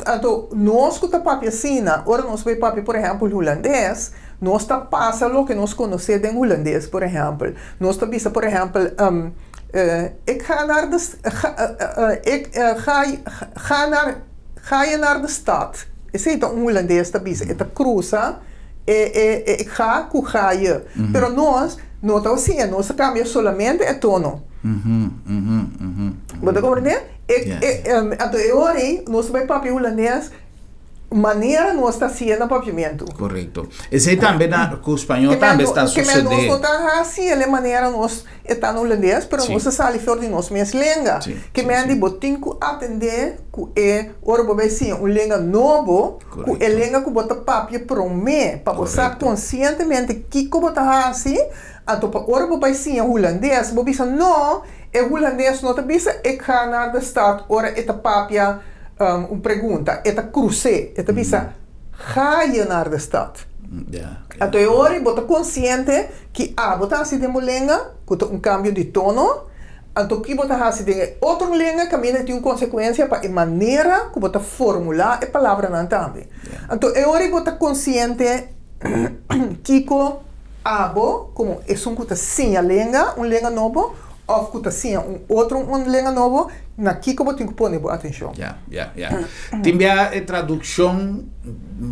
Anto, nos ku ta papia asina, ora nos bai papia, por ehèmpel, hulandes, nos ta pasa loke nos konosé den hulandes, por ehèmpel. Nos ta bisa, por ehèmpel, Ik ga naar de ik ga ga naar ga je naar de stad. Esei ta un hulandes ta bisa. E ta krusa e e ik ga ku ga je. Pero nos no ta asina, nos ta kambia solamente e tono. Bo ta komprendé? Anto e ora ei nos ta bai papia hulandes manera nos ta hasié na papiamentu. Korekto. Esei tambe na ku spañó tambe sta susedé. Nos no ta hasi el e manera nos e ta na hulandes, pero nos ta sali for di nos mes lenga. Ke men di bo tin ku atendé ku e ora bo bai siña un lenga nobo, ku e lenga ku bo ta papia promé, pa bo sa konsientemente kiko bo ta hasi. Anto pa ora bo bai siña hulandes, bo bisa no, e hulandes no ta bisa ik ga naar de stad ora e ta papia un pregunta, e ta krus'é, e ta bisa ga je naar de stad. Anto e ora bo ta konsiente ki abo ta hasi den bo lenga, ku ta un kambio di tono, anto ki bo ta hasi den e otro lenga kaminda tin un konsekuensia pa e manera ku bo ta formulá e palabranan tambe. Anto e ora bo ta konsiente kiko. Abo, komo esun ku ta siña lenga, un lenga nobo, òf ku ta siña un otro un lenga nobo, na kiko bo tin ku pone bo atenshon? Ya, ya, ya. Tin bia e tradukshon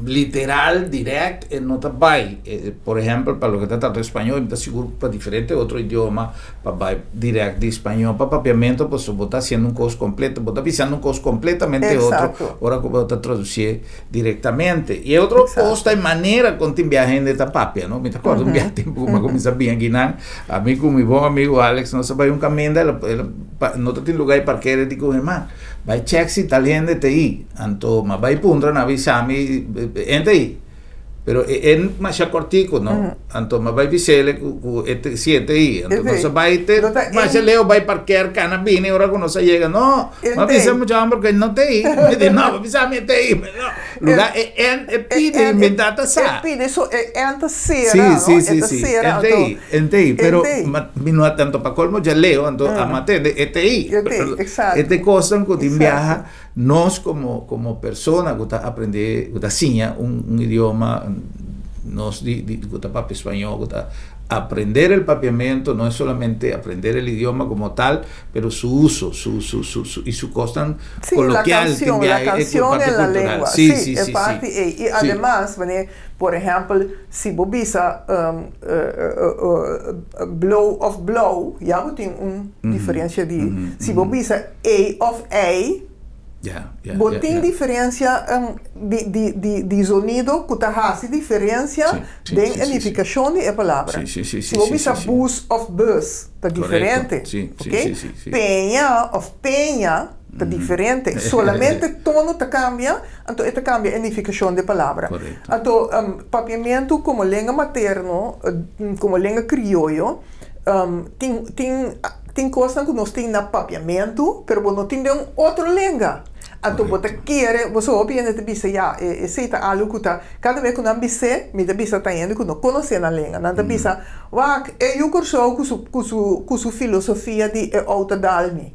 literal, dirèkt, e no ta bai. Por ehèmpel, pa loke ta trata spañó, mi ta sigur ku pa diferente otro idioma, pa bai dirèkt di spañó pa papiamentu, pasobra bo ta hasiendo un kos kompleto, bo ta bisando un kos kompletamente otro ora ku bo ta tradusié. Directamente. Y e otro cos ta e manera con tin bia hende ta papia, no? Mi ta acorda un bia tempo cu mi a cuminsa bin akinan, ami cu mi bon amigo Alex nos a bay bai un kaminda, el a no ta tin lugá di parker, e di ku German, bai chèk si tal hende ta ei. Anto m'a bai puntra, nan a bisa mi, e ta ei. Pero e e masha kortiku, no? Anto m'a bai bis'el ku ku e ta si e ta ei. Anto nos a bai te masha leu bai parker kana bini ora ku nos a yega, no, m'a bisa e mucha hòmber ku e no ta ei. Mi di, no, bo bisa mi e ta ei. No, lugá e en e pidi mi ta sa. E pidi so e en ta sera, no? Si, si, E ta si. sera, E ta anto ei, e ta ei. e Pero ta ei. mi no a tanto pa kolmo dja leu, anto a matende e ta ei. E ta ei, eksakto. E ta e kosnan ku tin biaha Eksakto. nos komo komo persona ku ta aprende, ku ta siña un un idioma, nos di di ku ta papia spañó, ku ta aprender el papiamento no es solamente aprender el idioma como tal, pero su uso, su su su su y su kosnan Sí, la kolokial tin canción, la biaha e e canción parte en la kultural. lengua. Sí, Sí, sí, e sí, sí. parti ei. I Sí. ademas, wanneer, por ehèmpel, si bo bisa blou òf blou, ya bo tin un diferensia di, si bo bisa ei òf ei, bo tin diferensia di zonido ku ta hasi diferensia den e nifikashon di e palabra. Si bo bisa bus òf bus, ta diferente, ok? Peña òf peña ta diferente. Solamente tono ta kambia, anto e ta kambia e nifikashon di e palabra. Anto papiamentu komo lenga materno, komo lenga krioyo, tin tin tin kosnan ku nos tin na papiamentu, pero bo no tin den un otro lenga. Anto bo ta kere, bo sa hopi hende ta bisa ya, esei ta algu ku ta, kada bes ku nan bis'é, mi ta bisa ta hende ku no konosé nan lenga, nan ta bisa, wak, e yu Kòrsou ku su ku su ku su filosofia di e outo dal mi.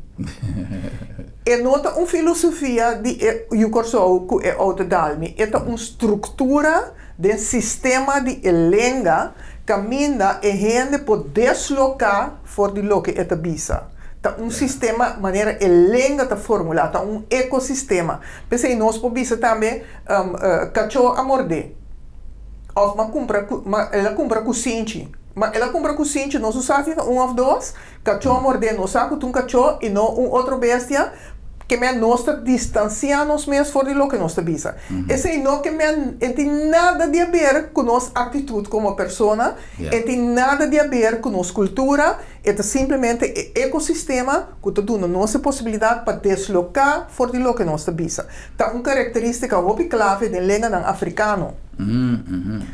E no ta un filosofia di e yu Kòrsou ku e outo dal mi, e ta un struktura den sistema di e lenga kaminda e hende por desloká for di loke e ta bisa. Ta un sistema manera e lenga ta formulá, ta un ekosistema. P'esei nos por bisa tambe kachó a mordé òf m'a kumpra ku el a kumpra kusinchi. Ma el a kumpra kusinchi nos no sa si ta un òf dos. Kachó a mordé nos sa ku ta un kachó i no un otro bestia. Ke men nos ta distansiá nos mes for di loke nos ta bisa. Esei no ke men e tin nada di haber ku nos aktitut komo persona, e tin nada di haber ku nos kultura, e ta simplemente e ekosistema ku ta duna nos e posibilidat pa desloká for di loke nos ta bisa. Ta un karakterístika hopi klave den lenganan afrikano,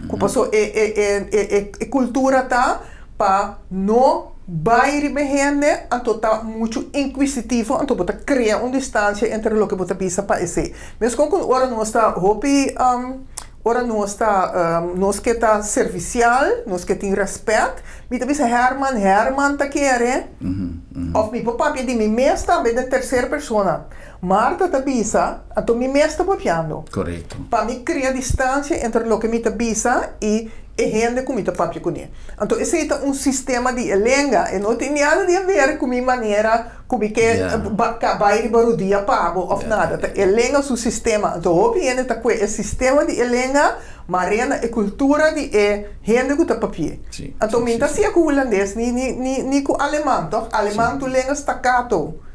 ku paso e e e kultura ta Pa no bai riba e hende, anto ta muchu inquisitivo, anto bo ta crea un distancia entre loke bo ta bisa pa esey. Mescon cu ora nos ta hopi, ora nos ta, nos ke ta servicial, nos ke tin respet, mi ta bisa Herman, Herman ta kere, of mi por papia di mi mes tambe den tercer persona. Marta ta bisa, anto mi mes ta papiando. Pa mi crea distancia entre loke mi ta bisa y e hende ku mi ta papia kuné. Anto esei ta un sistema di e lenga. E no tin nada di haber ku mi manera ku mi ke bai riba rudia pa bo òf nada. Ta e lenga su sistema. Anto hopi hende ta kue e sistema di e lenga mar'é na e kultura di e hende ku ta papi'é. Anto mi no ta siña ku hulandes ni ni ku aleman tòg. Aleman tur lenga staccato.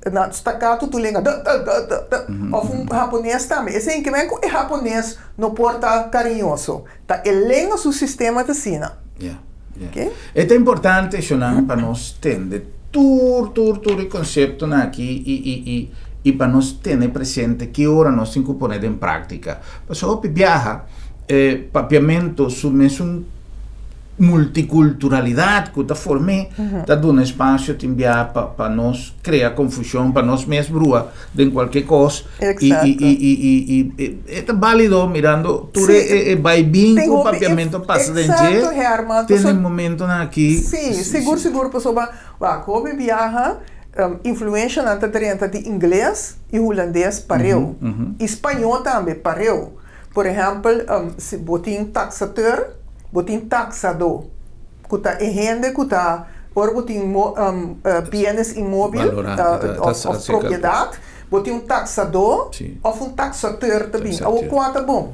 Na staccato tur lenga d d d d d. Òf un hapones tambe. Esei ke men ku e hapones no por ta kariñoso. Ta e lenga su sistema ta asina. Ya, ya. Okay? E ta importante, Shonan, pa nos tende tur, tur, tur e konseptonan aki i, i, i, i pa nos tene presente ki ora nos tin ku pone den práktika. Pasobra hopi biaha e papiamentu su mesun multikulturalidat ku ta form'é ta duna espasio tin biaha pa, pa nos krea konfushon, pa nos mes brua den kualke kos. Exacto. I, i, i, i, i, i e ta bálido mirando tur e, e, e baibin Tin ku hopi papiamentu pasa den dje. Exacto, Herman. Tin e momentonan aki. Sí, sigur, sigur, pasobra wak hopi biaha influenshanan ta drenta di ingles i hulandes pareu. I spañó tambe pareu. Por ehèmpel, si bo tin taksateur, bo tin taksadó, ku ta e hende ku ta ora bo tin bienes inmóbil òf propiedat, bo tin un taksadó òf un taksateur ta bin. Awor kua ta bon?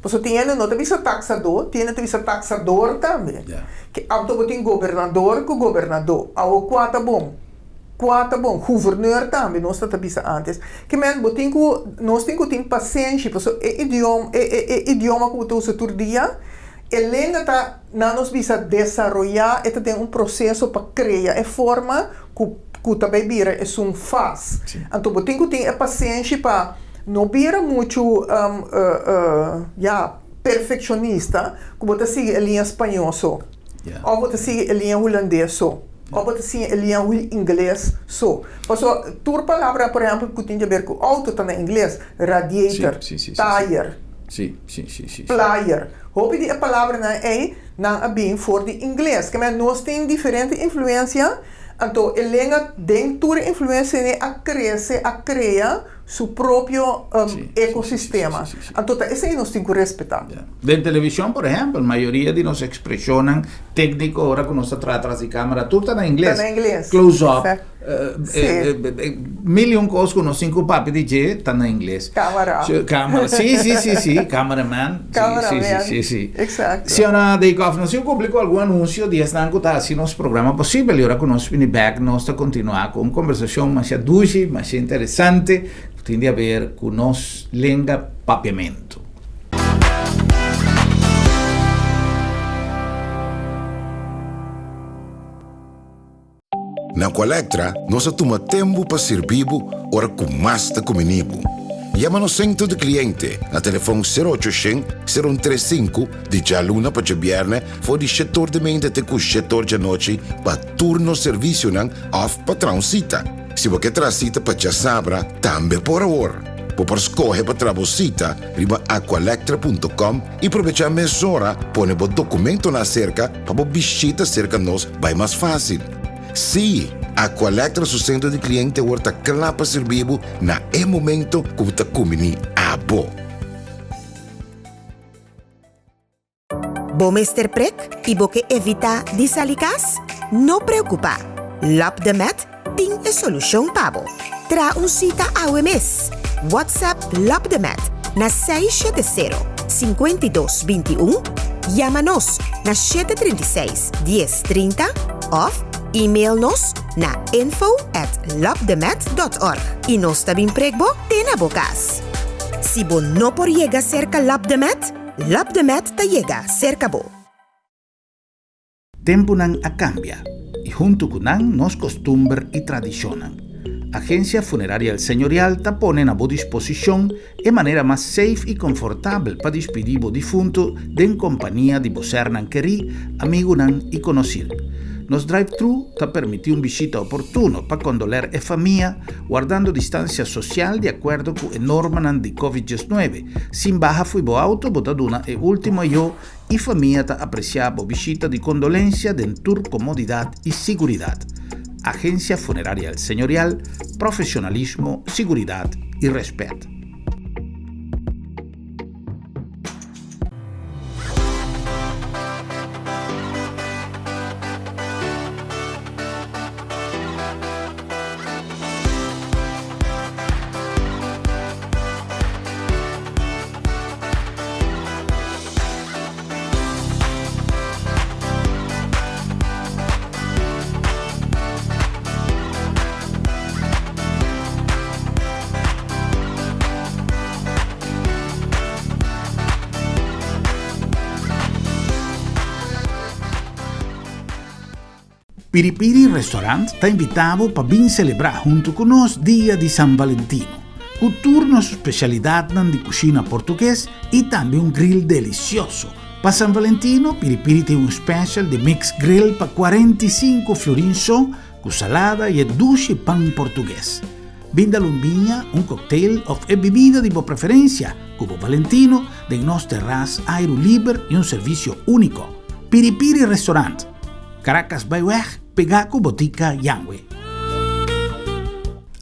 Pasobra tin hende no ta bisa taksadó, tin hende ta bisa taksador tambe. Anto bo tin gobernador ku gobernadó. Awor kua ta bon? Kua ta bon? Gouverneur tambe nos ta ta bisa antes. Ke men bo tin ku, nos tin ku tin pasenshi pasobra e idiom, e e e idioma ku bo ta usa tur dia, E lenga ta, nan nos bisa, desaroyá, e ta den un proseso pa krea e forma ku ku ta bai bira esun fas. Anto bo tin ku tin e pasenshi pa no bira muchu ya, perfekshonista ku bo ta sigui e liña spañó so, òf bo ta sigui e liña hulandes so, òf bo ta sigui e liña ingles so. Pasobra tur palabra, por ehèmpel, ku tin di aber ku outo ta na ingles, radiator, tayer. Player. Hopi di e palabranan ei nan a bin for di ingles. Kemey nos tin diferente influencia, anto e lenga den tur e influencianan ei a crece, a crea su propio ecosistema. Anto ta esei nos tin cu respeta. Den television, por ehempel, mayoria di nos expresionnan tecnico ora cu nos ta traha tras di camera tur ta na ingles. Ta na ingles. Close up. Mil y un cos cu nos tin cu papia di dje ta na ingles. Camera. Camera. Si, si, si, si. Cameraman. Cameraman. Si, si, si, si. Exacto. Señora Dijkhoff, nos tin cumpli cu algun anuncio di esnan cu ta haci nos programa posibel y ora cu nos bini bek nos ta continua cu un conversacion masha dushi, masha interesante cu tin di haber cu nos lenga Papiamento. Na Aqualectra nos a tuma tempu pa sirbi bo ora ku mas ta kumini bo. Yama nos sentro di kliente na telefon sero ocho shen, sero un tres sinku di djaluna pa djabièrnè for di shetor di meinta te ku shetor djanochi pa tur nos servisionan òf pa traha un sita. Si bo ke traha sita pa djasabra tambe por awor. Bo por skohe pa traha bo sita riba aqualectra punto com i probechá mesora pone bo dokumentonan aserka pa bo bishita serka nos bai mas fásil. Sí, Aqualectra su sentro di kliente awor ta kla pa sirbi bo na e momento ku bo ta kumbiní abo. Bo mester prek i bo ke evitá di sali kas? No preokupá! Lap de Met tin e solushon pa bo. Traha un sita awe mes! WhatsApp Lap de Met na 670 52 21, yama nos na 736 10 30 òf email nos na info at lapdemet.org i nos ta bin prek bo te na bo kas. Si bo no por yega serka Lap de Met, Lap de Met ta yega serka bo. Tempunan a kambia i huntu ku nan nos kostumber i tradishonnan. Agensia Funeraria El Señorial ta pone na bo disposishon e manera mas safe i konfortabel pa dispidí bo difuntu den kompania di bo sernan kerí, amigunan i konosir. Nos drive-thru ta permití un bishita oportuno pa kondoler e famia, wardando distansia sosial di akuerdo ku e normanan di Covid 19. Sin baha fo'i bo auto bo ta duna e último ayó I famia ta apresiá bo bishita di kondolensia den tur komodidat i siguridat. Agensia Funeraria El Señorial, profesionalismo, siguridat i rèspèt. Piripiri Restaurant ta invitá bo pa bin selebrá huntu ku nos Dia di San Valentino, ku tur nos spesialidatnan di kushina portuges i tambe un grill delisioso. Pa San Valentino, Piripiri tin un special di mix grill pa 45 florin so, ku salada i e dushi pan portuges. Bin dal un biña, un cocktail of e bibida di bo preferencia ku bo Valentino den nos terras airu liber i un servisio úniko. Piripiri Restaurant. Caracas Byweg pegá ku Botica Yanwe.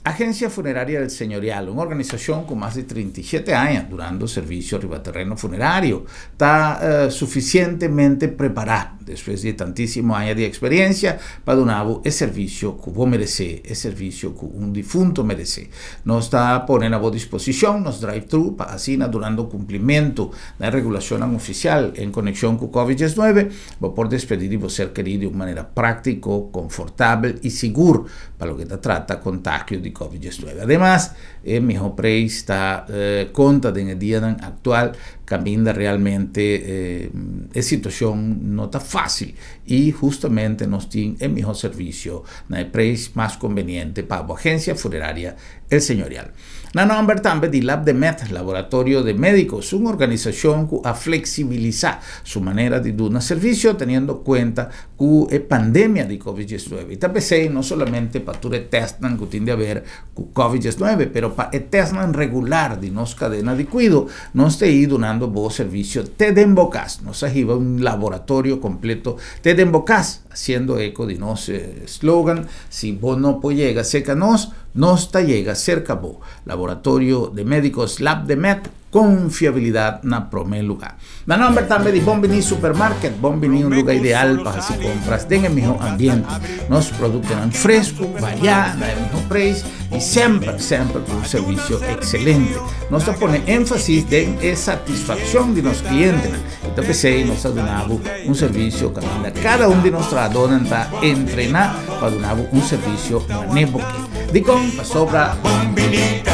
Agencia Funeraria El Señorial, un organisashon ku mas di 37 aña durando servisio riba tereno funerario, ta sufisientemente prepará despues di e tantísimo aña di eksperensia pa duna bo e servisio ku bo meresé, e servisio ku un difunto meresé. Nos ta pone na bo disposishon nos drive-thru pa asina durando kumplimentu na e regulashonnan ofisial en konekshon ku Covid 19, Bo por despedí di bo ser kerí di un manera práktiko, konfortabel i sigur pa loke ta trata kontagio di. Covid 19. Ademas, e mihó preis ta konta den e dianan aktual kaminda realmente e situashon no ta fásil i hustamente nos tin e mihó servisio na e preis mas konbeniente pa bo. Agensia Funeraria El Señorial. Na nòmber tambe di Labdemed, Laboratorio de Médicos, un organisashon ku a fleksibilisá su manera di duna servisio teniendo kuenta ku e pandemia di Covid 19. I ta p'esei no solamente pa tur e tèstnan ku tin di haber ku Covid 19, pero pa e tèstnan regular di nos kadena di kuido, nos ta ei dunando bo servisio te den bo kas. Nos a hiba un laboratorio kompleto te den bo kas. Haciendo eco di nos slogan, Si bo no por yega cerca nos, nos ta yega cerca bo. Laboratorio de Medicos Labdemed, confiabilidad na prome lugar. Na nomber tambe di Bon Bini Supermarket, Bon Bini un lugar ideal pa haci compras den e miho ambiente. Nos productonan fresco, varia, na e miho prijs y semper, semper cu un servicio excelente. Nos ta pone enfasis den e satisfaccion di nos clientenan. I ta p'esei nos ta duna bo un servisio kaminda kada un di nos trahadónan ta entrená pa duna bo un servisio manera bo ke. Dikon? Pasobra Bon Biní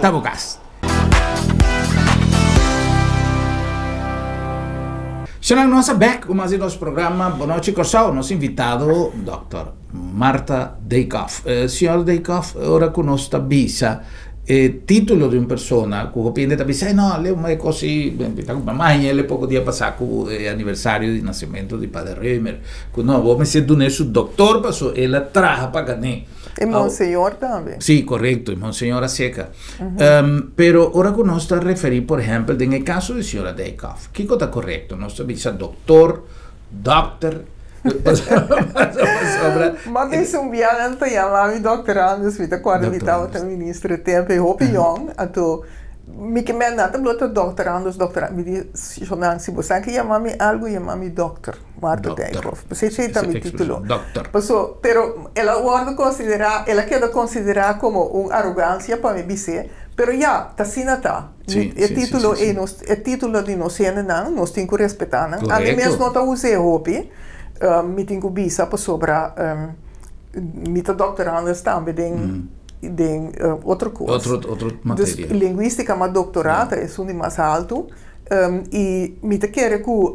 ta bo kas. Shonnan nos a bèk ku mas di nos programa Bonochi Kòrsou. Nos invitado dòkter Martha Dijkhoff. Señor Dijkhoff, ora ku nos ta bisa e título di un persona ku hopi hende ta bisa, no, leu ma e kos ei, mi ta ku mama haña el e poko dia pasá ku e aniversario di nasementu di Pader Römer, ku no, bo mester dun'é su doktor paso el a traha pa gan'é. E monseñor tambe. Sí, korekto, e monseñor a seka. Pero ora ku nos ta referí, por ehèmpel, den e kaso di señora Dijkhoff, kiko ta korekto? Nos ta bisa doktor, Dokter. Pasobra. Ma bisa un bia nan ta yama mi dokter Anders, mi ta kòrda mi tabata minister e tempu ei hopi yòn, anto mi ke men nan ta blota dokter Anders, dokter Anders, mi di shonnan si boso ke yama mi algu yama mi dokter Martha Dijkhoff, pasobra esei ta mi titulo. Paso, pero el a wòrdu konsiderá, el a keda konsiderá komo un arogansia pa mi bis'é, pero ya, ta asina ta. E título ei nos, e título di nos hendenan, nos tin ku respetá nan. Ami mes no ta us'é hopi, mi tin ku bisa pasobra mi ta doctorandus tambe den den otro kos. Otro otro materia. Dus lingüística m'a doctorá, ta esun di mas haltu. I mi ta kere ku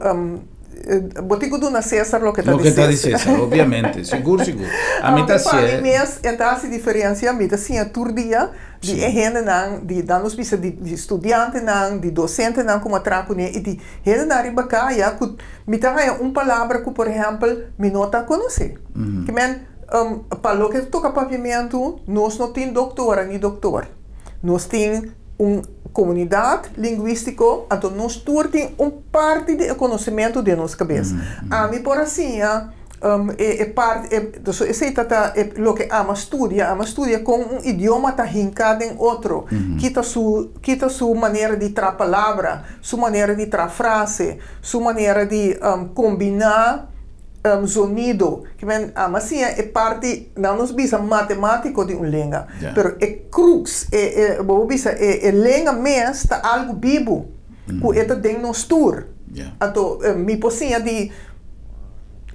Bo tin ku duna César loke ta di Loke ta di César, obviamente. Sigur, sigur. Ami ta Aunke pa mi mes e ta hasi diferensia, mi ta siña tur dia di e hendenan, di dan nos bisa di di studiantenan, di dosentenan ku mi a traha kuné i di hendenan riba kaya ku mi ta haña un palabra ku por ehèmpel mi no ta konosé. Ke men, pa loke ta toka papiamentu nos no tin doktora ni doktor. Nos tin un komunidat lingwístiko, anto nos tur tin un parti di e konosementu den nos kabes. Ami por a siña e e parti, e so esei ta ta e loke ami a studia, ami a studia kon un idioma ta hinká den otro, ki ta su ki ta su manera di traha palabra, su manera di traha frase, su manera di kombiná zonido. Ki men ami a siña e parti, nan nos bisa matematiko di un lenga, pero e crux, e e bo por bisa e e lenga mes ta algu bibu ku e ta den nos tur. Anto mi por siña di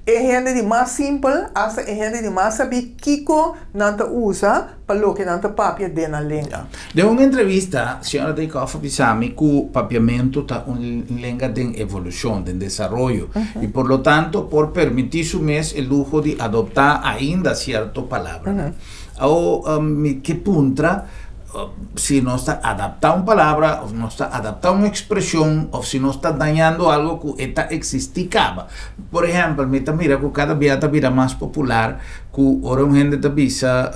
e hende di mas simpel asta e hende di mas sabí kiko nan ta usa pa loke nan ta papia den nan lenga. Den un entrevista, señora Dijkhoff a bisa mi ku papiamentu ta un lenga den evolushon, den desaroyo, i por lo tanto por permití su mes e luho di adoptá ainda sierto palabranan. Awo mi ke puntra si nos ta adaptá un palabra òf nos ta adaptá un ekspreshon òf si nos ta dañando algo ku e ta eksistí kaba. Por ehèmpel, mi ta mira ku kada bia ta bira mas popular ku ora un hende ta bisa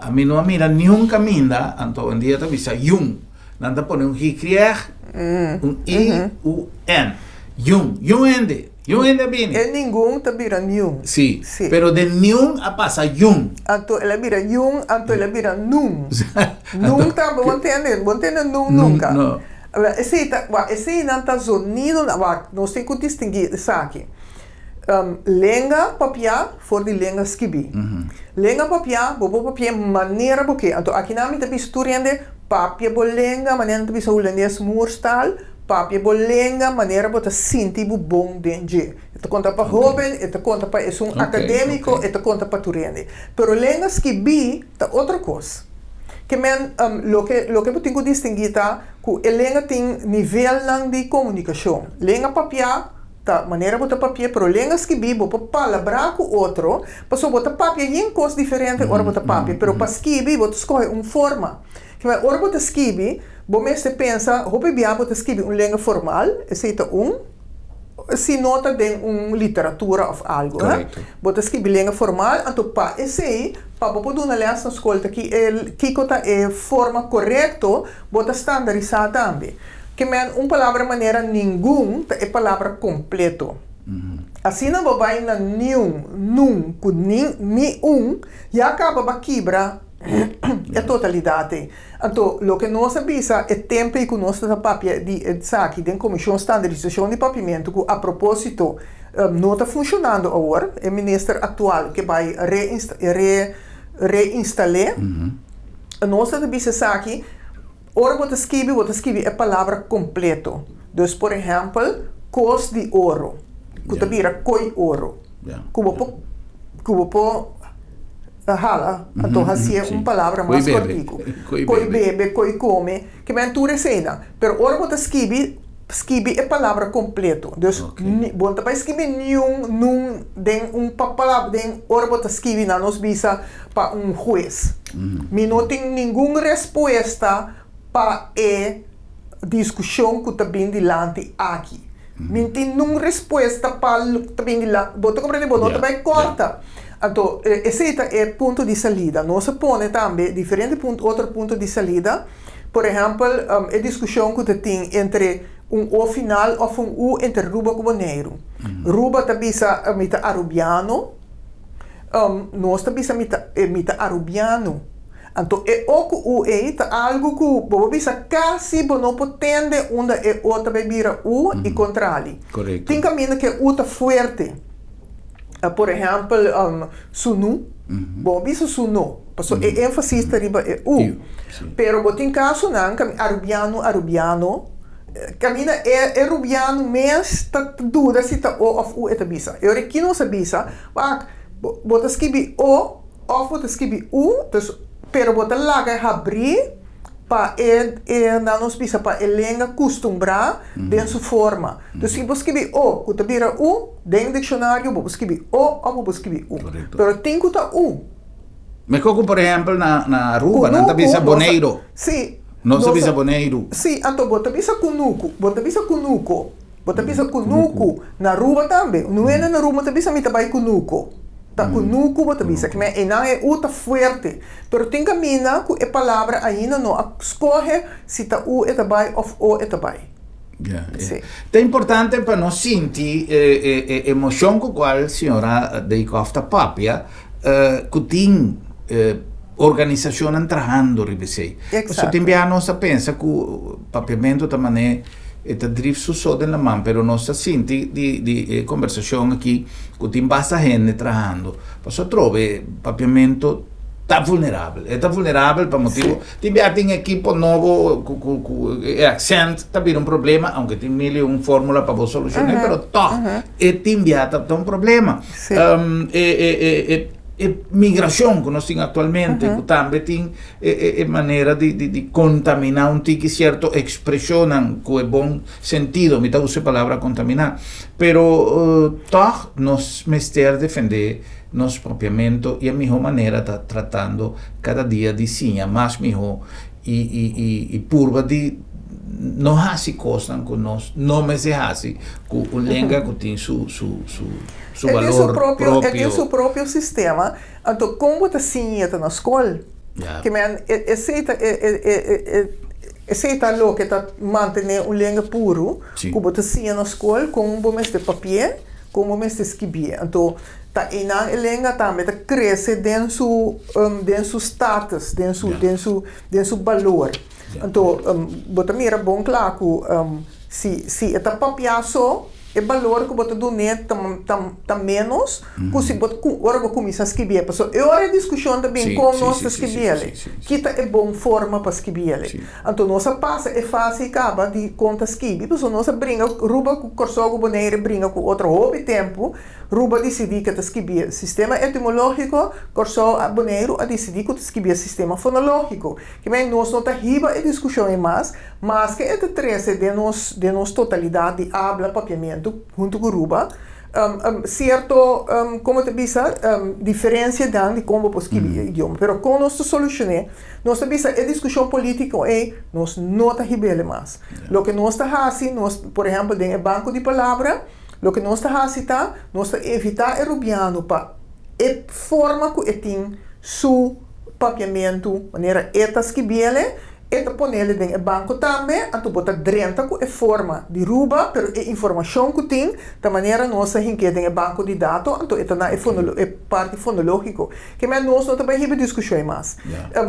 ami no a mira niun kaminda, anto awendia ta bisa yun. Nan ta pone un y, un i, u, n. Yun, yun hende. Yun hende a bini. E ningun ta bira niun. Sí. Sí. Pero den niun a pasa yun. Anto el a bira yun, anto el a bira nun. Nun tambe, bo ntende? Bo ntende nun nunka? No. Awor, esei ta, wak, eseinan ta zonidonan, wak, nos tin ku distinguí esaki. Lenga papiá for di lenga skibí. Lenga papiá, bo por papi'é manera bo ke. Anto akinan mi ta bisa tur hende, papia bo lenga manera nan ta bisa hulandes moerstaal, Papia bo lenga manera bo ta sinti bo bon den dje. Ta konta pa hóben, e ta konta pa esun akadémiko, e ta konta pa tur hende. Pero lenga skibí ta otro kos. Ke men, loke loke bo tin ku distinguí ta ku e lenga tin nivelnan di komunikashon. Lenga papiá ta manera bo ta papi'é, pero lenga skibí bo por palabrá ku otro, pasobra bo ta papia yen kos diferente ora bo ta papia, pero pa skibi bo ta skohe un forma. Ke men ora bo ta skibi, bo mester pensa, hopi bia bo ta skibi un lenga formal, esei ta un, si no ta den un literatura of algo, hè. Bo ta skibi lenga formal, anto pa esei, pa bo por duna les na skol ta ki e kiko ta e forma korekto, bo ta standarisá tambe. Ke men un palabra manera ningun ta e palabra kompleto. Asina bo bai na niun, nun ku nin, ni un, ya kaba ba kibra e totalidat ei. Anto, loke nos a bisa e tempu ei ku nos ta papia di esaki den Komishon Standarisashon di Papiamentu ku a propósito no ta funshonando awor, e minister aktual ke bai reinstal'é, nos ta bisa esaki, ora bo ta skibi, bo ta skibi e palabra kompleto. Dus por ehèmpel, kos di oro, ku ta bira koi oro, ku bo por ku bo por hala, anto hasié un palabra mas kòrtiku. Koi bebe, koi kome, ke men tur eseinan. Pero ora bo ta skibi, skibi e palabra kompleto. Dus bo no ta bai skibi niun, nun den un palabra, den ora bo ta skibi nan nos bisa pa un hues. Mi no tin ningun respuesta pa e diskushon ku ta bin dilanti aki. Mi no tin nun respuesta pa loke ta bin dilanti. Bo ta komprende? Bo no ta bai kòrta. Anto, esei ta e punto di salida. Nos a pone tambe diferente punto, otro punto di salida. Por ehèmpel, e diskushon ku ta tin entre un o final òf un u entre Ruba ku Boneiru. Ruba ta bisa mi ta arubiano. Nos ta bisa mi ta mi ta arubiano. Anto e o ku u ei ta algu ku bo por bisa kasi bo no por tende unda e o ta bai bira u i kontrali. Tin kaminda ku e u ta fuerte. Por ehèmpel sunu. Bo no bisa suno pasobra e énfasis ta riba e u. Pero bo tin kasonan ku arubiano arubiano kaminda e rubiano mes ta duda si ta o òf u e ta bisa. E ora ki nos a bisa, wak, bo ta skibi o Of bo ta skibi u, dus, pero bo ta laga e habrí pa e, e, nan nos bisa pa e lenga kustumbrá den su forma. Dus si bo skibi o ku ta bira u, den dikshonario bo por skibi o of bo por skibi u. Korekto. Pero tin ku ta u. Mekor ku por ehèmpel na, na Aruba, nan ta bisa Kunuku, nos a, Boneiru. si. Nos ta Nos bisa a, Boneiru. si, anto bo ta bisa kunuku, bo ta bisa kunuko. Bo ta bisa kunuku. Na Aruba tambe. Un hende na Aruba ta bisa mi ta bai kunuko. Ta kunuku bo ta bisa. Kimen einan e u ta fuerte. Pero tin kaminda ku e palabra ainda no a skohe si ta u e ta bai òf o e ta bai. Ya, ya. Sí. Ta importante pa nos sinti e e emoshon ku kual señora Dijkhoff ta papia ku tin organisashonnan trahando riba esei. Pasobra tin biaha nos ta pensa ku papiamentu ta manera E ta drif su so den laman, pero nos ta sinti di di e kombersashon aki ku tin basta hende trahando. Pasobra atrobe papiamentu ta vulnerabel. E ta vulnerabel pa motibu tin bia tin ekipo nobo ku ku ku e aksènt ta bira un problema, aunke tin mil i un fórmula pa bo solushoné, pero tòg e tin bia ta un problema. E e e e migrashon ku nos tin aktualmente ku tambe tin e manera di kontaminá un tiki sierto ekspreshonnan ku e bon sentido, mi ta usa e palabra kontaminá, pero tòg nos mester defendé nos papiamentu i e mihó manera ta tratando kada dia di siña mas mihó i purba di no hasi kosnan ku nos no mester hasi ku un lenga ku tin su balor propio. E tin su propio sistema. Anto kon bo ta siña ta na skol? Ke men esei ta esei ta loke ta mantené un lenga puru ku bo ta siña na skol kon bo mester papi'é, kon bo mester skibié. Anto ta einan e lenga tambe ta krese den su den su status, den su den su den su balor. Anto bo ta mira bon kla ku si si e ta papiá so. E balor ku bo ta dun'é ta ta ta ménos ku si bo ku ora bo kuminsá skibié. Pasobra e ora e diskushon ta bin kon nos ta skibié. Ki ta e bon forma pa skibié. Anto nos a pasa e fase kaba di kon ta skibi pasobra nos a bringa Ruba ku Kòrsou ku Bonaire bringa ku otro hopi tempu. Ruba disidí ke ta skibié sistema etimológiko, Kòrsou a Boneiru a disidí ku ta skibié sistema fonológiko. Kimen nos no ta hiba e diskushon ei mas, maske e ta trese den nos den nos totalidat di abla papiamentu huntu ku Ruba sierto komo ta bisa diferensianan di kon bo por skibi e idioma. Pero kon nos ta solushoné? Nos ta bisa e diskushon polítiko ei nos no ta hib'el mas. Loke nos ta hasi nos por ehèmpel den e banko di palabra loke nos ta hasi ta nos ta evitá e rubiano pa e forma ku e tin su papiamentu manera e ta skibiele, e ta ponele den e banko tambe, anto bo ta drenta ku e forma di Ruba, pero e informashon ku tin ta manera nos a hink'é den e banko di dato, anto e ta na e e parti fonológiko. Ke men nos no ta bai hiba diskushon ei mas.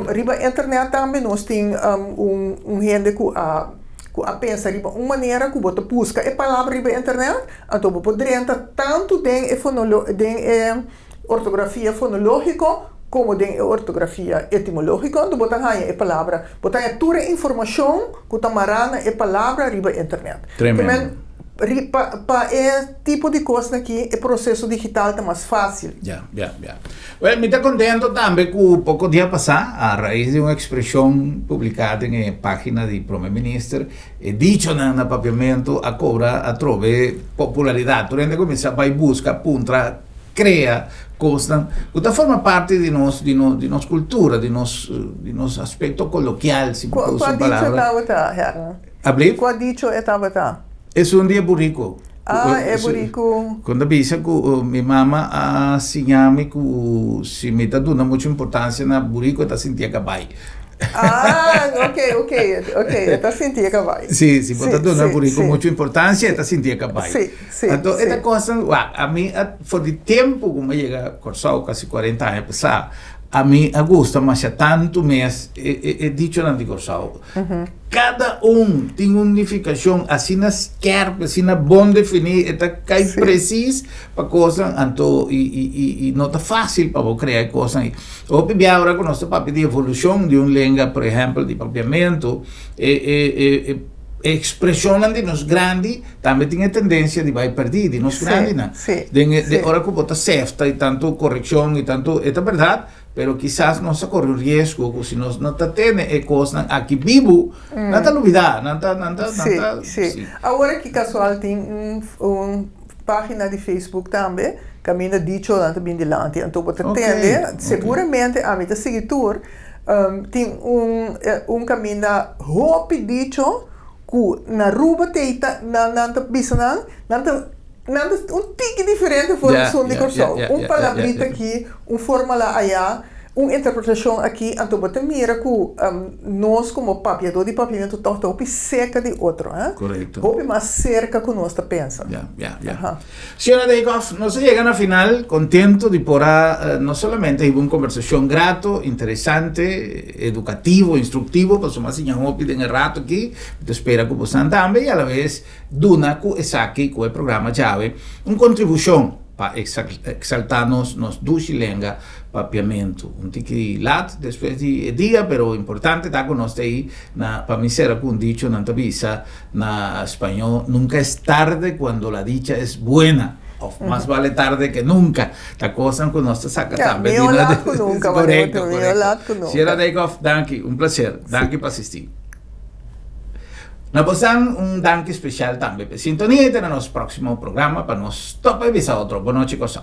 Riba internet tambe nos tin un un hende ku a ku a pensa riba un manera ku bo ta buska e palabra riba internet, anto bo por drenta tantu den e fonolo den e ortografia fonológiko komo den e ortografia etimológiko, anto bo ta haña e palabra, bo ta haña tur e informashon ku ta mará na e palabra riba internet. Tremendo. Ri pa pa e tipo di kosnan aki e proseso digital ta mas fásil. Ya, ya, ya. Wèl, mi ta kontento tambe ku poko dia pasá, a rais di un ekspreshon publiká den e página di Prome Minister, E dichonan na papiamentu a kobra atrobe popularidat. Tur hende a kuminsá bai buska, puntra, krea kosnan ku ta forma parti di nos di nos di nos kultura, di nos di nos aspekto kolokial, si bo ta usa un Kua dicho palabra. tabata, Hernan? Ablief? Kua dicho e tabata? Esun di e buriku. Ah, e buriku. Ku ta bisa ku mi mama a siña mi ku si mi ta duna muchu importansia na buriku e ta sinti e kabai. Ah, ok, ok, ok, e ta sinti e kabai. Sí, si bo ta duna buriku muchu importansia e ta sinti e kabai. Sí, sí. Anto e ta kosnan, wak, ami a for di tempu ku mi a yega Kòrsou kasi kuarenta aña pasá, ami a gusta masha tantu mes e e dichonan di Kòrsou. Kada un tin un nifikashon asina skèrp, asina bon definí, e ta kai presis pa kosnan, anto i i i i no ta fásil pa bo krea e kosnan ei. Hopi bia ora ku nos ta papia di evolushon di un lenga, por ehèmpel di papiamentu, e e e e ekspreshonnan di nos grandi tambe tin e tendensia di bai pèrdí, di nos grandinan. Den e den ora ku bo ta sefta i tantu korekshon i tantu, e ta bèrdat, pero kisas nos ta kore un riesgo ku si nos no ta tene e kosnan aki bibu, nan ta lubidá, nan ta nan ta nan ta. Sí, sí. Awor aki kasual tin un un Pagina di Facebook tambe kaminda dichonan ta bin dilanti anto bo ta tende seguramente ami ta sigui tur tin un un kaminda hopi dicho ku na Aruba tei ta nan nan ta bisa nan nan ta nan ta un tiki diferente for di esun di Kòrsou un palabrita aki un forma la aya un interpretashon aki anto bo ta mira ku nos komo papiadó di papiamentu tòg ta hopi serka di otro eh hopi mas serka ku nos ta pensa. Ya, ya, ya. Señora Dijkhoff, nos a yega na final, kontento di por a no solamente hiba un kombersashon grato, interesante, edukativo, instruktivo, pasobra mi a siña hopi den e rato aki, mi ta spera ku bosan tambe i alabes duna ku esaki, ku e programa djawe, un kontribushon pa exalta nos nos dushi lenga papiamentu. Un tiki lat despues di e dia, pero importante ta ku nos ta ei na pa mi sera ku un dicho nan ta bisa na spañó, nunca es tarde cuando la dicha es buena, of mas vale tarde que nunca. Ta kosnan ku nos ta saka tambe di Mihó lat ku nunca, Korekto, mihó lat ku korekto. nunca. Sierra Dijkhoff, danki, un placer. Danki pa asisti. Na bosan un danki special tambe p'e sintonia y te na nos proximo programa pa nos topa y bisa otro. Bonochi Kòrsou.